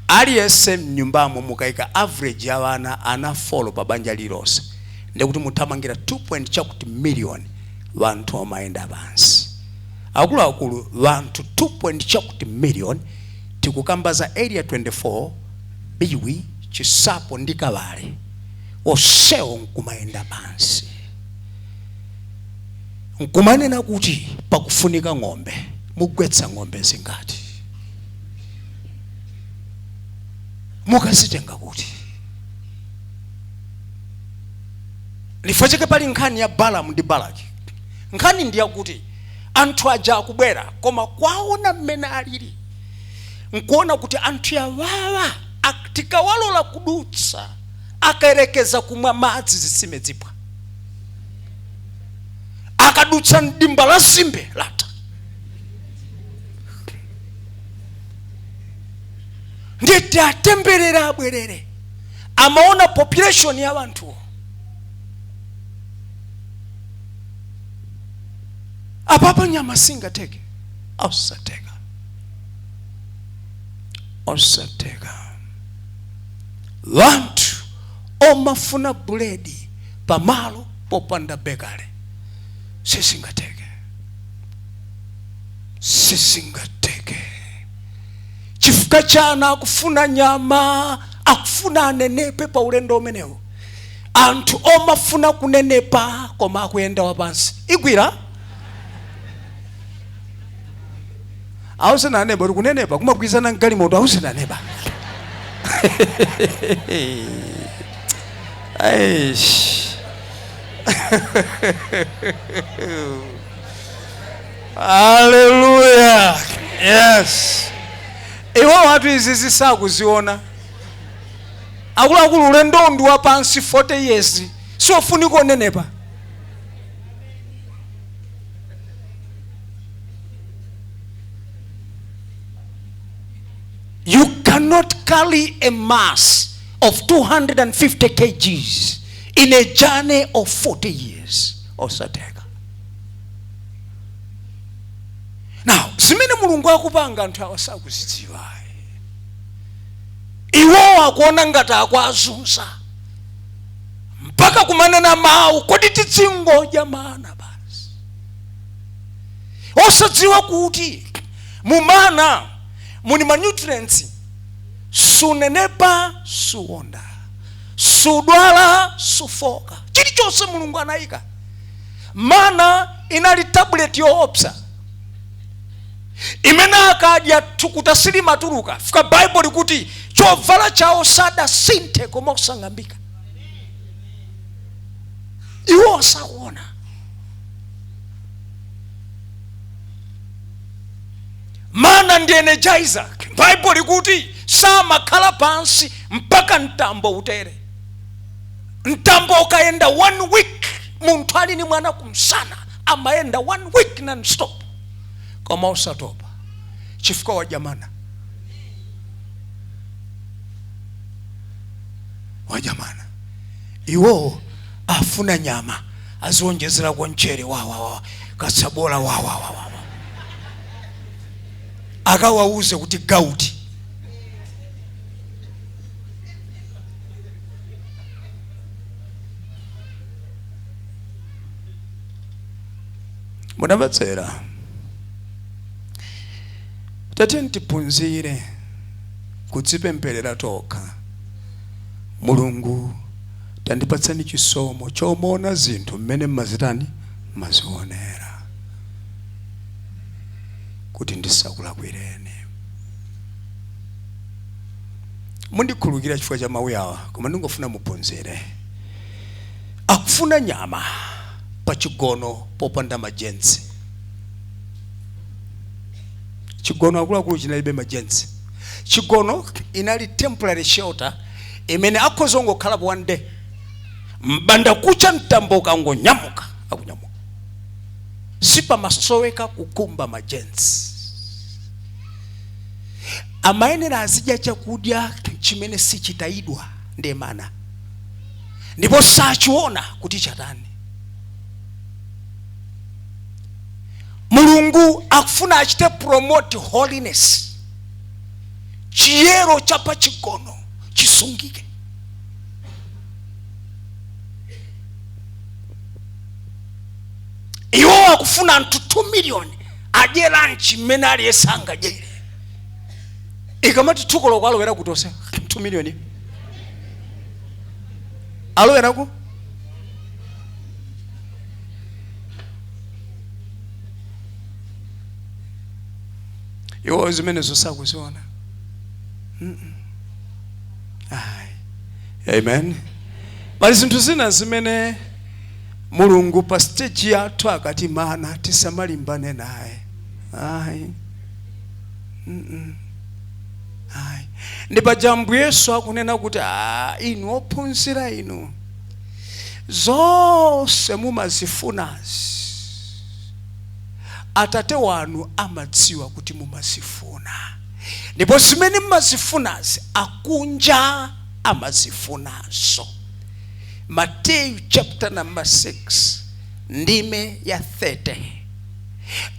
Aliyense mnyumbamo mukayika average ya vana, ana 4 pa banja lilonse, Ndikuti muthamangira 2 point chakuti million vanthu amayenda pansi. Akuluakulu, vanthu 2 point chakuti million, tikukamba za Area 24, Biwi, Chisapo ndi Kavale, onsewo nkumayenda pansi, nkumanena kuti pakufunika ng'ombe. Mugwetsa ng'ombe zingati? Mukazitenga kuti? Lifo chake pali nkhani ya Balamu ndi Balaki. Nkhani ndi yakuti anthu aja akubwera, koma kwaona mmene alili, nkuona kuti anthu yawawa tikawalola kudutsa, akayerekeza kumwa madzi, zitsime zipwa, akadutsa mdimba la simbe latha. Ndiye tiatemberera abwerere. Amaona population ya anthuwo. Apapa nyama singateke, osateka, osateka. Vanthu omafuna buledi pamalo popanda bakery, sizingateke, sizingateke. Chifukwa chana akufuna nyama? Akufuna anenepe pa ulendo umenewo. Anthu omafuna kunenepa koma akuyenda wapansi, igwira awuzeni aneba kuti kunenepa kumagwizana mgalimoto. Awuzeni aneba. Eish. Haleluya, yes. Iwo watu izi zisakuziona. Akuluakulu, ulendo ndi wapansi 40 years, siofunika onenepa. You cannot carry a mass of 250 kgs in a journey of 40 years. Osateka. Now, zimene Mulungu akupanga, anthu awa sakuzidziwa. Iwowo akuona ngati akuazunza, mpaka kumanena mawu, "Kodi tidzingodya mana basi?" Osadziwa kuti mumana muli ma nutrients. Sunenepa, suwonda, sudwala, sufoka, chilichonse Mulungu anayika. Mana inali tablet yoopsa imene akadya thukuta silimatuluka. Fika Baibulo likuti chovala chawo sadasinthe koma osang'ambika. Iwo asakuona. Mana ndi energizer. Baibulo likuti samakhala pansi mpaka mtambo utere. Mtambo ukayenda one week, munthu ali ni mwana kumsana, amayenda one week non-stop koma usatopa, chifukwa wadya mana, wadya mana. Iwowo afuna nyama, azionjezerako mchere, wawawa, katsabola, wawawawa, akawauze kuti gauti. Munamvetsera? Tatiyeni tiphunzire kudzipempherera tokha. Mulungu, tandipatsani chisomo chomaona zinthu mmene mmazitani, mmazionera, kuti ndisakulakwireni. Mundikhululukira chifukwa cha mawu awa, koma ndingofuna muphunzire. Akufuna nyama pachigono popanda majensi. Chigono, akuluakulu, chinalibe majensi. Chigono inali temporary shelter imene akhoza ongokhalapo one day. Mbanda kucha, mtambo ukangonyamuka, akunyamuka, sipamasoweka kukumba majensi. Amayenera azidya chakudya chimene sichitayidwa, ndiye mana, ndipo sachiona kuti chatani. Mulungu akufuna achite promote holiness, chiyero cha pachigono chisungike. Iwo akufuna anthu 2 million adye lunch mmene aliyense angadyere. Ikamati 2 koloko alowera kuti onse 2 million alowerako? Iwo zimenezo sakuziona. Ayi. Amen. Pali zinthu zina zimene Mulungu pa stage yathu akati mana, tisamalimbane naye, ayi. Ayi. Ndi paja Ambuye Yesu akunena kuti, "Ah, inu ophunzira, inu zonse mumazifunazi Atate wanu amadziwa kuti mumazifuna, ndipo zimene mumazifunazi akunja amazifunanso." Mateyu chapter number 6 ndime ya 30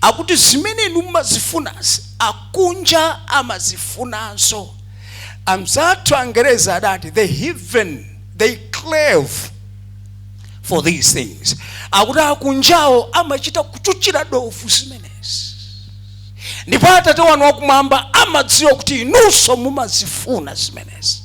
akuti zimene inu mumazifunazi akunja amazifunanso. Amzathu Angereza adati, "The heathen, they crave for these things." Akuti akunjawo amachita kuchuchira dovu zimenezi, ndipo Atate wanu wakumwamba amadziwa kuti inunso mumazifuna zimenezi.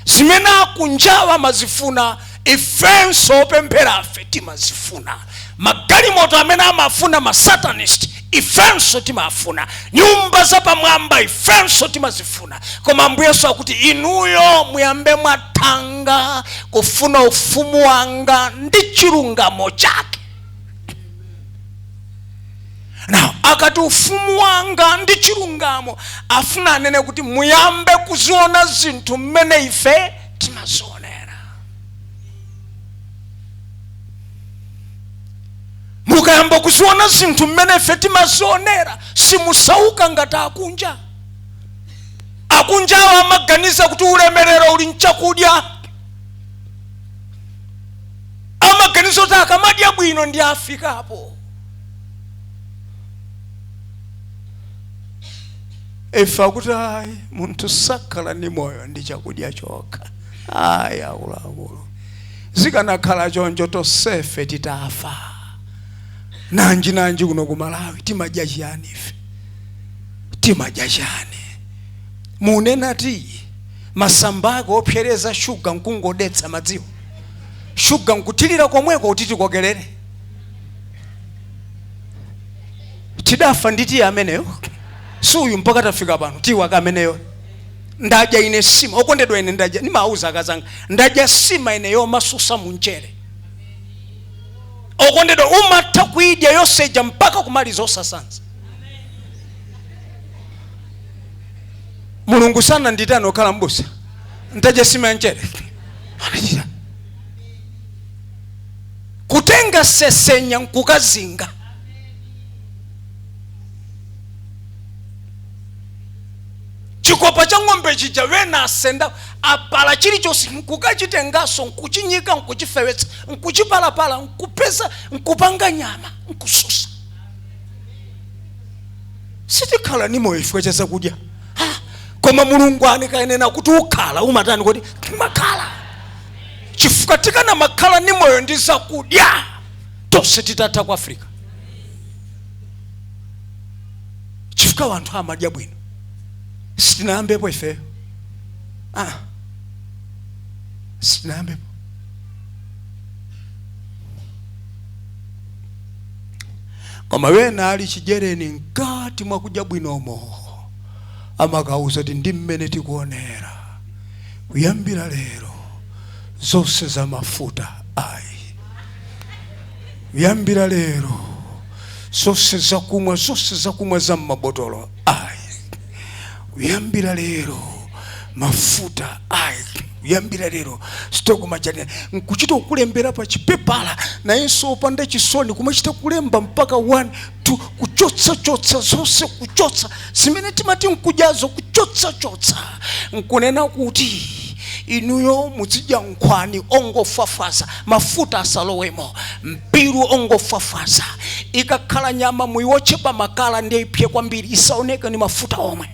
Zimene akunjawo amazifuna, ifenso opempherafe timazifuna. Magalimoto amene amafuna masatanist, ifenso timafuna. Nyumba zapamwamba, ifenso timazifuna. Koma Ambuye Yesu akuti, "Inuyo muyambe mwatanga kufuna ufumu wanga ndi chilungamo chake." Now, akati ufumu wanga ndi chilungamo, afuna anene kuti muyambe kuziona zinthu mmene ife timazionera. Mukayamba kuziona zinthu mmene ife timazionera, simusauka ngati akunja. Akunjawo amaganiza kuti ulemerero uli mchakudya, amaganiza kuti akamadya bwino ndi afikapo. Ife akuti ayi, munthu sakhala ndi moyo ndi chakudya chokha. Ayi, akuluakulu, zikanakhala choncho tonsefe titafa. Nanji nanji kuno ku Malawi, timadya chiyani ife? Timadya chiyani? Munena ti masamba ake opsereza, shuga nkungodetsa madziwo, shuga nkuthirira komweko kuti tikokerere. Tidafa ndi tiye ameneyo? Suyu mpaka tafika pano tiwaka ameneyo. Ndadya ine sima, okondedwa, ine ndadya, ndimawuza akazanga, ndadya sima ine yomasusa munchere. Okondedwa, umatha kuidya yoseja mpaka kumaliza osasanza. Mulungu sananditane okhala mbusa ntadya sima ya mchere. Anachita kutenga sesenya nkukazinga. Chikopa cha ng'ombe chija wena asenda apala chilichonse, nkukachitengaso, nkuchinyika, nkuchifewetsa, nkuchipalapala, nkupeza, nkupanga nyama, nkususa. Sitikhala ni moyo chifukwa cha zakudya. Ha, koma Mulungu anikanena kuti ukhala, umatani kuti makhala? Chifukwa tikana makhala ni moyo ndi zakudya, tonse titatha ku Africa, chifukwa wanthu amadya bwino. Sitinayambepo ifeyo, ah, sitinayambepo. Koma wena ali chidyereni mkati mwakudya bwinomo, amakauza kuti ndi mmene tikuonera, kuyambira lero zonse za mafuta ayi, kuyambira lero zonse zakumwa, zonse zakumwa za mmabotolo ayi, kuyambira lero mafuta ayi, kuyambira lero stock majani. Nkuchita kukulembera pa chipepala, nayenso opanda chisoni kumachita kulemba mpaka 1 2, kuchotsachotsa zonse, kuchotsa zimene timati nkudyazo, kuchotsachotsa, nkunena kuti inuyo muzidya nkhwani ongofafwaza, mafuta asalowemo, mpiru ongofafwaza, ikakhala nyama muiwotche pa makala ndiye ipye kwambiri, isaoneke ni mafuta omwe.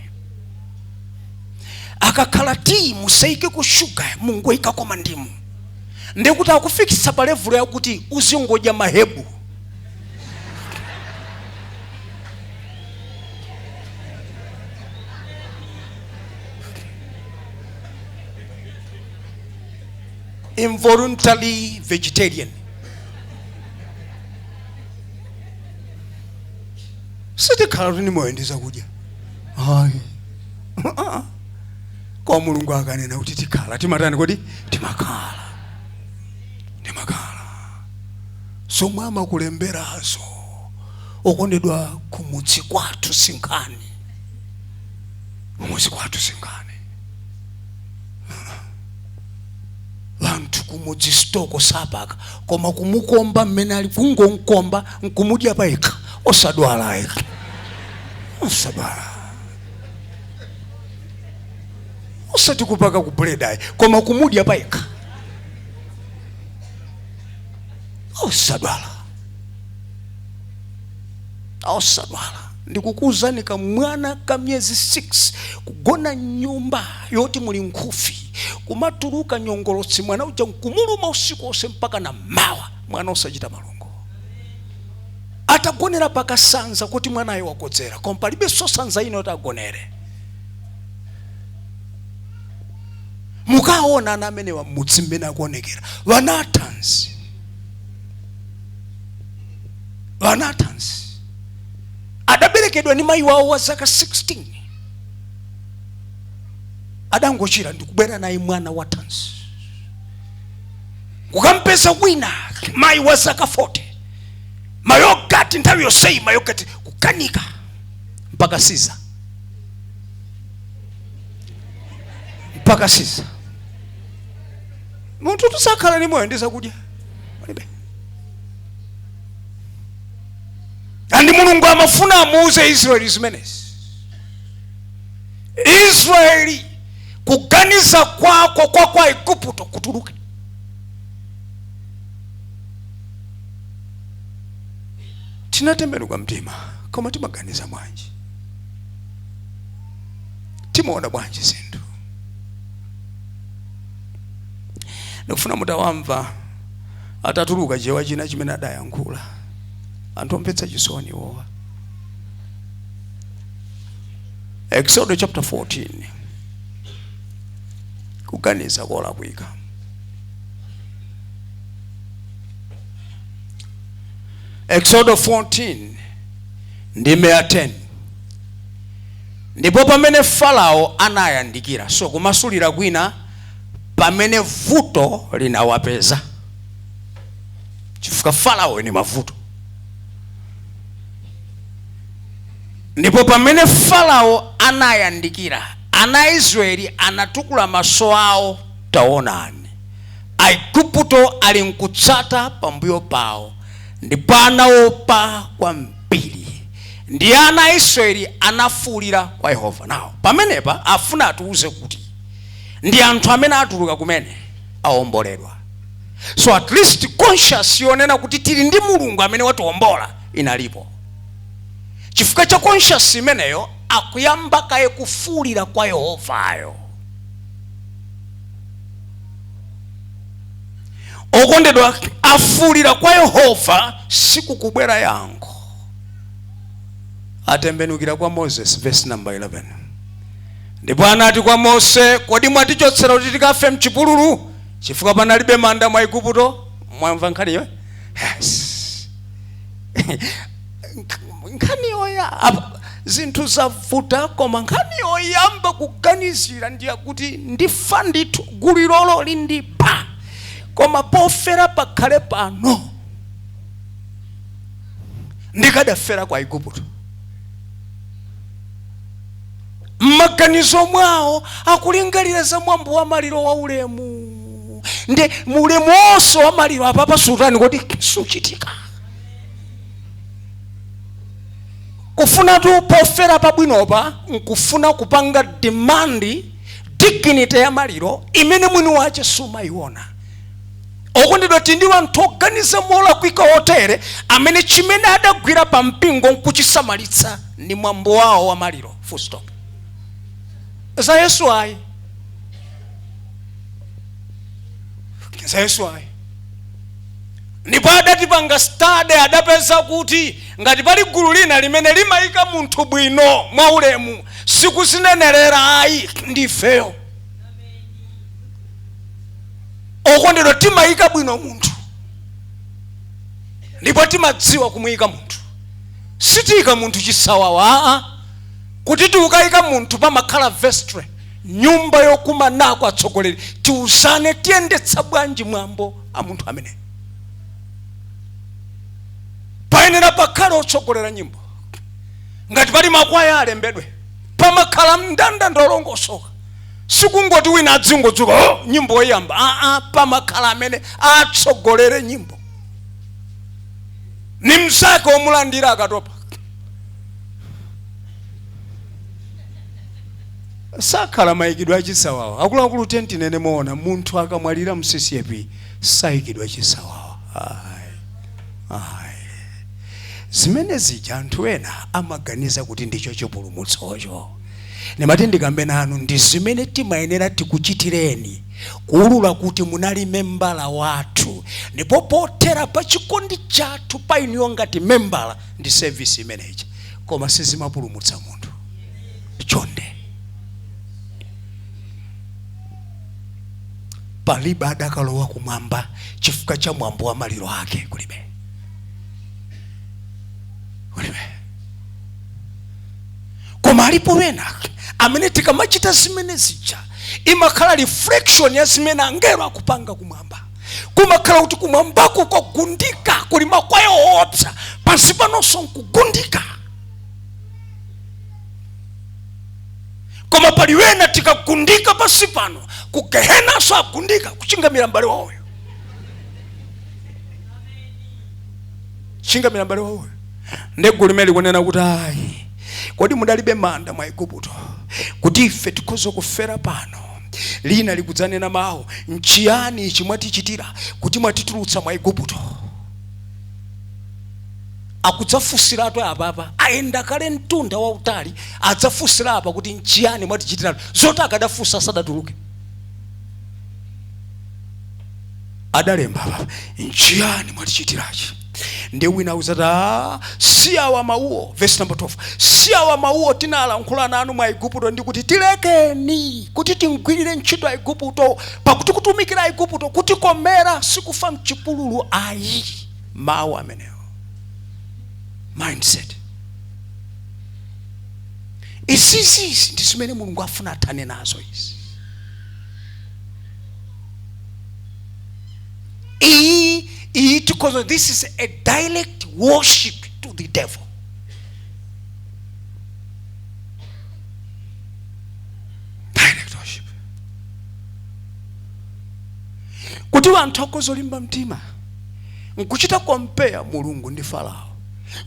Akakhala tii musaike ku shuga, mungoikako mandimu. Ndikuti akufikitsa pa level yakuti uzingodya mahebu. Involuntarily vegetarian. Sitikhala tuni moyo ndi zakudya ayi. Kwa Mulungu akanena kuti tikhala, timatani kodi? Timakhala, timakhala. Zomwe amakulemberazo, okondedwa, kumudzi kwathu sinkhani, kumudzi kwathu sinkhani. Vanthu kumudzi stoko sapaka, koma kumukomba mmene ali, kungonkomba nkumudya payekha, osadwala yekha, osadwala, osati kupaka ku buledi, koma kumudya payekha, osadwala, osadwala. Ndikukuwuzani, kamwana ka miyezi 6 kugona nyumba yoti muli nkhufi, kumatuluka nyongolotsi, mwana uja nkumuluma usiku wonse mpaka na mawa, mwana osachita malungo, atagonera pakasanza kuti mwanayo wakodzera, koma palibenso sanza ino yoti agonere. Mukaona ana amenewa mmudzi mmene akuonekera, vanathanzi, vanathanzi, adaberekedwa ndi mayi wawo wa zaka 16, adangochira ndikubwera naye mwana wa thanzi, kukampeza wina mayi wa zaka 40, mayogati nthawi yonseyi, mayogati kukanika mpaka siza, mpaka siza. Munthu tusakhala ni moyo ndi zakudya palibe. Andi Mulungu amafuna amuuze Israeli zimenezi. Israeli, kuganiza kwako kwa kwa Igupto kutuluke. Tinatembenuka mtima, koma timaganiza bwanji? Timaona bwanji zinthu? Ndikufuna mutawamva atatuluka chewa china chimene adayankhula, anthu omvetsa chisoni iwowa. Exodus chapter 14, kuganiza kolakwika. Exodus 14 ndime ya 10. Ndipo pamene Farao anayandikira, so kumasulira kwina, pamene vuto linawapeza, chifukwa Farao ni mavuto. Ndipo pamene Farao anayandikira, ana a Israeli anatukula maso awo, taonani, Aigupto ali nkutsata pambuyo pawo, ndipo anaopa kwambiri, ndi ana a Israeli anafuwulira kwa Yehova. Nawo pamenepa afuna atiuze kuti ndi anthu amene atuluka kumene awomboledwa, so at least conscious yonena kuti tili ndi Mulungu amene watiwombola inalipo. Chifukwa cha conscious imeneyo akuyamba kaye kufuwulira kwa Yehovayo. Okondedwa, afuwulira kwa Yehova, sikukubwera yankho. Atembenukira kwa Moses, verse number 11. Ndipo anati kwa Mose, kodi mwatichotsera kuti tikafe mchipululu, chifukwa panalibe manda mwa Igupto? Mwamva nkhaniyo? Yes, nkhaniyo ya apa, zinthu zavuta, koma nkhani yoyamba kuganizira ndiyakuti ndifa ndithu, gulu ilolo lindipa, koma pofera pakhale pano, ndikadafera kwa Igupto. Mmaganizo mwawo akulingalira za mwambo wa maliro wa ulemu, ndi mulemu wonse wa maliro apapa sultani kodi suchitika. Kufunatu pofera pabwinopa nkufuna kupanga demand dignity ya maliro imene mwini wache sumayiona. Okondedwa, tindi wanthu oganiza molakwika otere amene chimene adagwira pa mpingo nkuchisamalitsa ni mwambo wawo wa maliro, full stop. Za Yesu ayi, za Yesu ayi. Ndipo adatipanga study, adapeza kuti ngati pali gulu lina limene limayika munthu bwino mwaulemu, sikuzinenerera ayi, ndifeyo. Okondedwa, timayika bwino munthu ndipo timadziwa kumuyika munthu. Sitiyika munthu chisawawa, aa. Kuti tiukayika munthu pamakhala vestry, nyumba yokumanako atsogoleri, tiuzane tiyendetsa bwanji mwambo a munthu amene. Payenera pakhale otsogolera nyimbo, ngati pali makwaya alembedwe, pamakhala mndandanda olongosoka. Sikungoti wina adzingodzuka, "Oh, nyimbo yoyamba," aa. Pamakhala amene atsogolere nyimbo ni mzake omulandira akatopa. Sakhala mayikidwe achisawawa. Akuluakulu, tentinene moona, munthu akamwalira mu CCAP sayikidwa chisawawa, ayi, ayi. Zimene zija anthu ena amaganiza kuti ndicho chipulumutsocho. Ndimati ndikambe nanu, ndi zimene timayenera tikuchitireni, kuwulula kuti munali membala wathu, ndipo pothera pa chikondi chathu pa inuyo ngati membala ndi service imeneyi, koma sizimapulumutsa munthu. Chonde, palibe adakalowa kumwamba chifukwa cha mwambo wa maliro ake. Kulibe, kulibe. Koma alipo wena amene tikamachita zimene zija imakhala reflection ya zimene angelo akupanga kumwamba. Kumakhala kuti kumwambako kwagundika, kuli makwaya oopsa, pansi panonso nkugundika. Koma pali wena tikagundika pansi pano, kugehenanso agundika kuchingamira m'bale wawoyo, chingamira m'bale wawoyo. Ndegulu limene likunena kuti, "Ayi, kodi mudalibe manda mwa Igupto kuti ife tikhoza kufera pano?" Lina likudzanena mawu, "Nchiyani ichi mwatichitira kuti mwatitulutsa mwa Igupto?" Akudzafunsiratu apapa, ayenda kale mtunda wautali, adzafunsira apa kuti, "Nchiyani mwatichitira?" Zoti akadafunsa asadatuluke. Adalemba apapa, "Nchiyani mwatichitirachi?" Ndi wina akuzati, "Ah, si awa mawuwo." Verse number 12, "Si awa mawuwo tinalankhula nanu mwa Igupto ndi kuti, 'Tilekeni kuti tingwirire ntchito Aigupto,' pakuti kutumikira Aigupto kutikomera, sikufa mchipululu ayi." Mawu amenewo, mindset izizizi ndi zimene Mulungu afuna athane nazo izi. Iyi iyi tikhoza, this is a direct worship to the devil, direct worship. Kuti anthu akhoza mtima nkuchita compare Mulungu ndi Farao,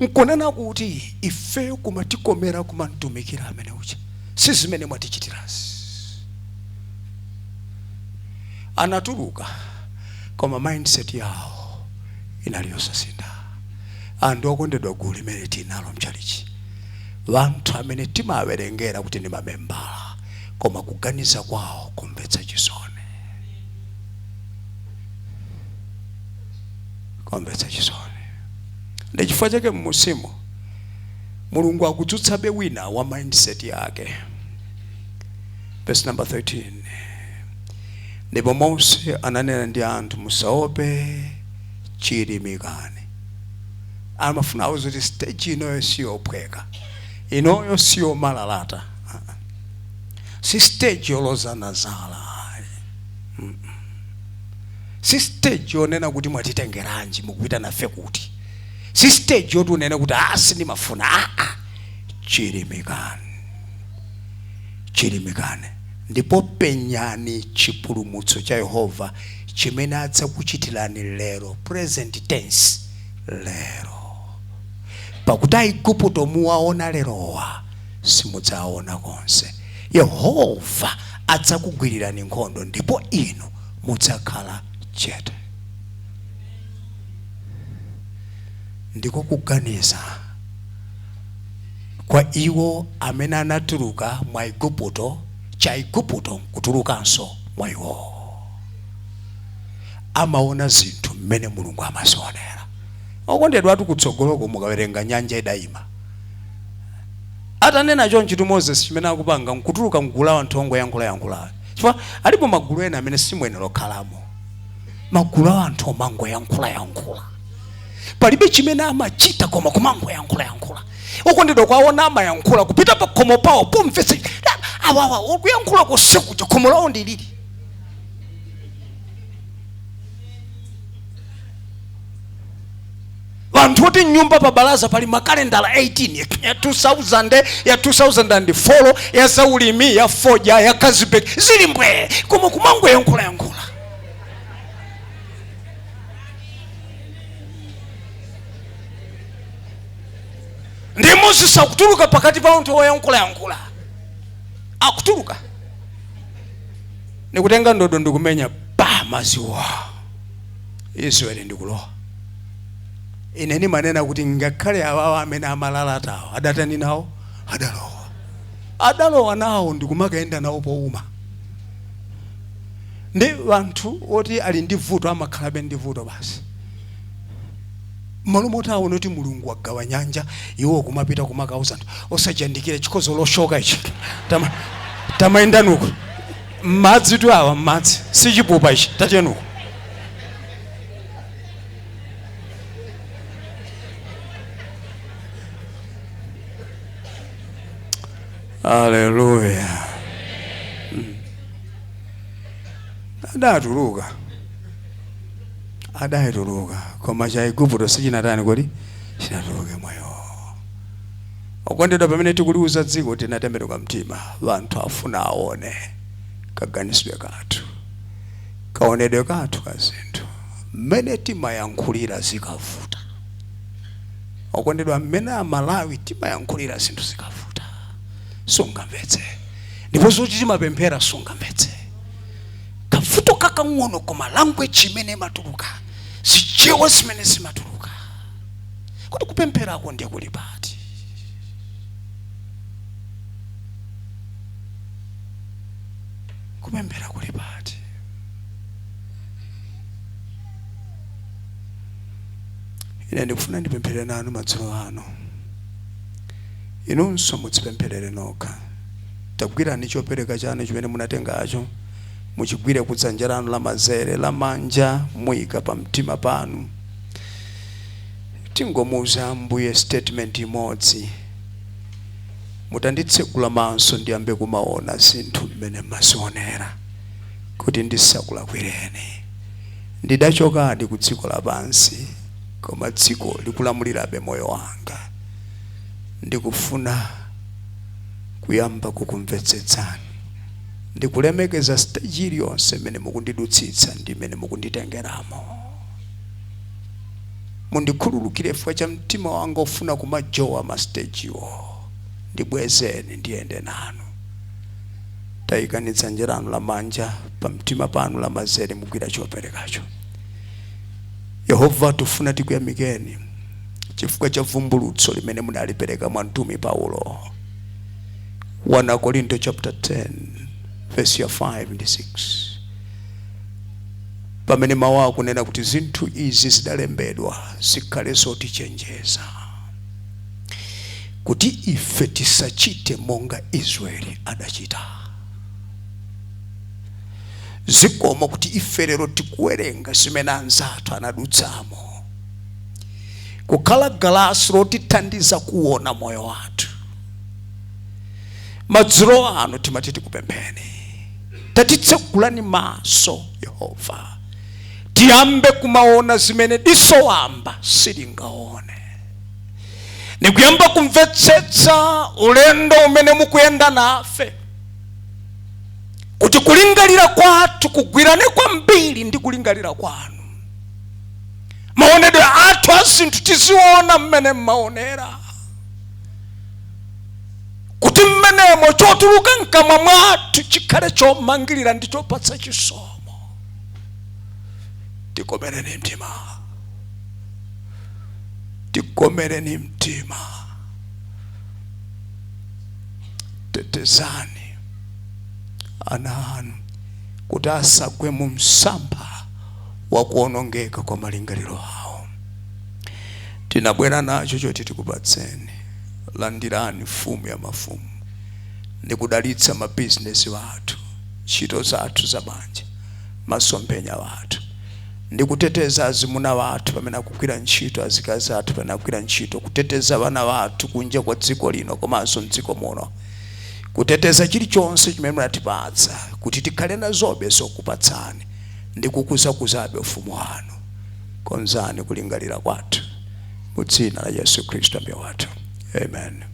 nkunena kuti ifeyo kumatikomera kumamtumikira amene uja, si zimene mwatichitirazi. Anatuluka, koma mindset yawo inali yosasintha. Anthu okondedwa, gulu limene tinalo mchalichi, vanthu amene timawerengera kuti ndi mamembala, koma kuganiza kwawo kumvetsa chisoni, kumvetsa chisoni. Ndi chifukwa chake mmusimu Mulungu akudzutsabe wina wa mindset yake. Verse number 13, "Ndipo Mose ananena ndi anthu, 'Musaope, chilimikani.'" Amafuna auze kuti stage inoyo siyophweka, inoyo siyomalalata, si stage yolozana zala, si stage yonena kuti mwatitengeranji, mukupita nafe kuti, si stage yoti unene kuti, "Ah, sindimafuna." Aa, chilimikani, chilimikani, ndipo penyani chipulumutso cha Yehova chimene adzakuchitirani lero. Present tense, lero. "Pakuti Aigupto muwaona lerowa simudzaona konse. Yehova adzakugwirirani nkhondo ndipo inu mudzakhala chete." Ndiko kuganiza kwa iwo amene anatuluka mwa Igupto, cha Igupto nkutulukanso mwa iwo. Amaona zinthu mmene Mulungu amazionera. Okondedwa, atu kutsogoloko mukawerenga, nyanja idayima atanena chonchi tu Moses. Chimene akupanga nkutuluka mgulu la anthu ongoyankhulayankhula, chifukwa alipo magulu ena amene simuyenera okhalamo. Magulu a anthu omangoyankhulayankhula, palibe chimene amachita koma kumangoyankhulayankhula. Okondedwa, kwaona amayankhula kupita pa khomo pawo pomvetsa awawa okuyankhula kosekuja, khomo lawo ndi lili. Anthu oti mnyumba pa balaza pali makalendala 18, ya 2000, ya 2004, ya zaulimi, ya fodya, ya Carlsberg, zili mbwee, koma kumangoyankhulayankhula. Ndi Moses akutuluka pakati pa anthu oyankhulayankhula, akutuluka ndikutenga ndodo ndikumenya pa maziwa, Israeli ndikulowa. Ine ndimanena kuti ngakhale awawa amene amalalatawo adatani nawo? Adalowa, adalowa nawo ndikumakayenda nawo powuma. Ndi anthu oti ali ndi vuto amakhalabe ndi vuto basi. Malo moti aone kuti Mulungu wagawa nyanja, iwo kumapita kumakauza anthu osajandikira chikhozo loshoka ichi. Tamayendanuko m'madzi tu awa, m'madzi sichipupa ichi, tatiyenuko. Haleluya! Adatuluka, adatuluka, koma cha Igupto sichinatani kodi? Chinatuluke moyo. Okondedwa, pamene tikuliuza dziko tinatembenuka mtima, anthu afuna aone kaganizidwe kathu, kaonedwe kathu ka zinthu, mmene timayankhulira zikavuta. Okondedwa, mmene Amalawi timayankhulira zinthu zikavuta sungamvetse, ndipo zoti timapemphera sungamvetse. Kavuto kakang'ono, koma language imene imatuluka, zichewa zimene zimatuluka, kuti kupempherako ndiye kuli pati? Kupemphera kuli pati? Ine ndikufuna ndipemphere nanu madzulo ano, inunso mudzipempherere nokha. Tagwirani chopereka chanu chimene munatengacho, muchigwire kudzanja lanu lamanzere, lamanja muyika pa mtima panu. Tingomuuza Ambuye statement imodzi: mutanditsegula maso ndiyambe kumaona zinthu mmene mmazionera, kuti ndisakulakwireni. Ndidachokadi ku dziko lapansi, koma dziko likulamulirabe moyo wanga. Ndikufuna kuyamba kukumvetsetsani, ndikulemekeza stage iliyonse imene mukundidutsitsa ndi imene mukunditengeramo. Mundikhululukire chifukwa cha mtima wanga ofuna kumajowa ma stagewo. Ndibwezeni ndiyende nanu. Tayikani dzanja lanu lamanja pa mtima panu, lamanzere mugwira choperekacho. Yehova, tifuna tikuyamikeni chifukwa cha vumbulutso limene munalipereka mwa mtumwi Paulo, 1 Korinto chapter 10 verse ya 5 ndi 6, pamene mawu akunena kuti zinthu izi zidalembedwa zikhale zotichenjeza kuti ife tisachite monga Israeli adachita. Zikomo kuti ife lero tikuwerenga zimene anzathu anadutsamo, kukhala galasi lotithandiza kuona moyo wathu. Madzulo ano timati tikupempheni, tatitsegulani maso Yehova, tiyambe kumaona zimene diso wamba silingaone, nikuyamba kumvetsetsa ulendo umene mukuyenda nafe, kuti kulingalira kwathu kugwirane kwambiri ndi kulingalira kwanu, maonedwe athu a zinthu tiziona mmene mmaonera, kuti mmenemo chotuluka mkamwa mwathu chikhale chomangirira ndi chopatsa chisomo. Tikomereni mtima, tikomereni mtima. Tetezani ana anu kuti asagwe mu msampha wa kuonongeka kwa malingaliro awo. Tinabwera nacho choti tikupatseni, landirani mfumu ya mafumu, ndikudalitsa mabizinesi wathu, ntchito zathu za banja, masomphenya wathu. Ndi kuteteza azimuna wathu pamene akugwira ntchito, azikazi athu pamene akugwira ntchito, kuteteza vana vathu kunja kwa dziko lino komanso mdziko muno, kuteteza chilichonse chimene munatipatsa kuti tikhale nazobe zokupatsani ndi kukuzakuzabe ufumu wanu. Konzani kulingalira kwathu mu dzina la Yesu Khristu Ambuye wathu, amen.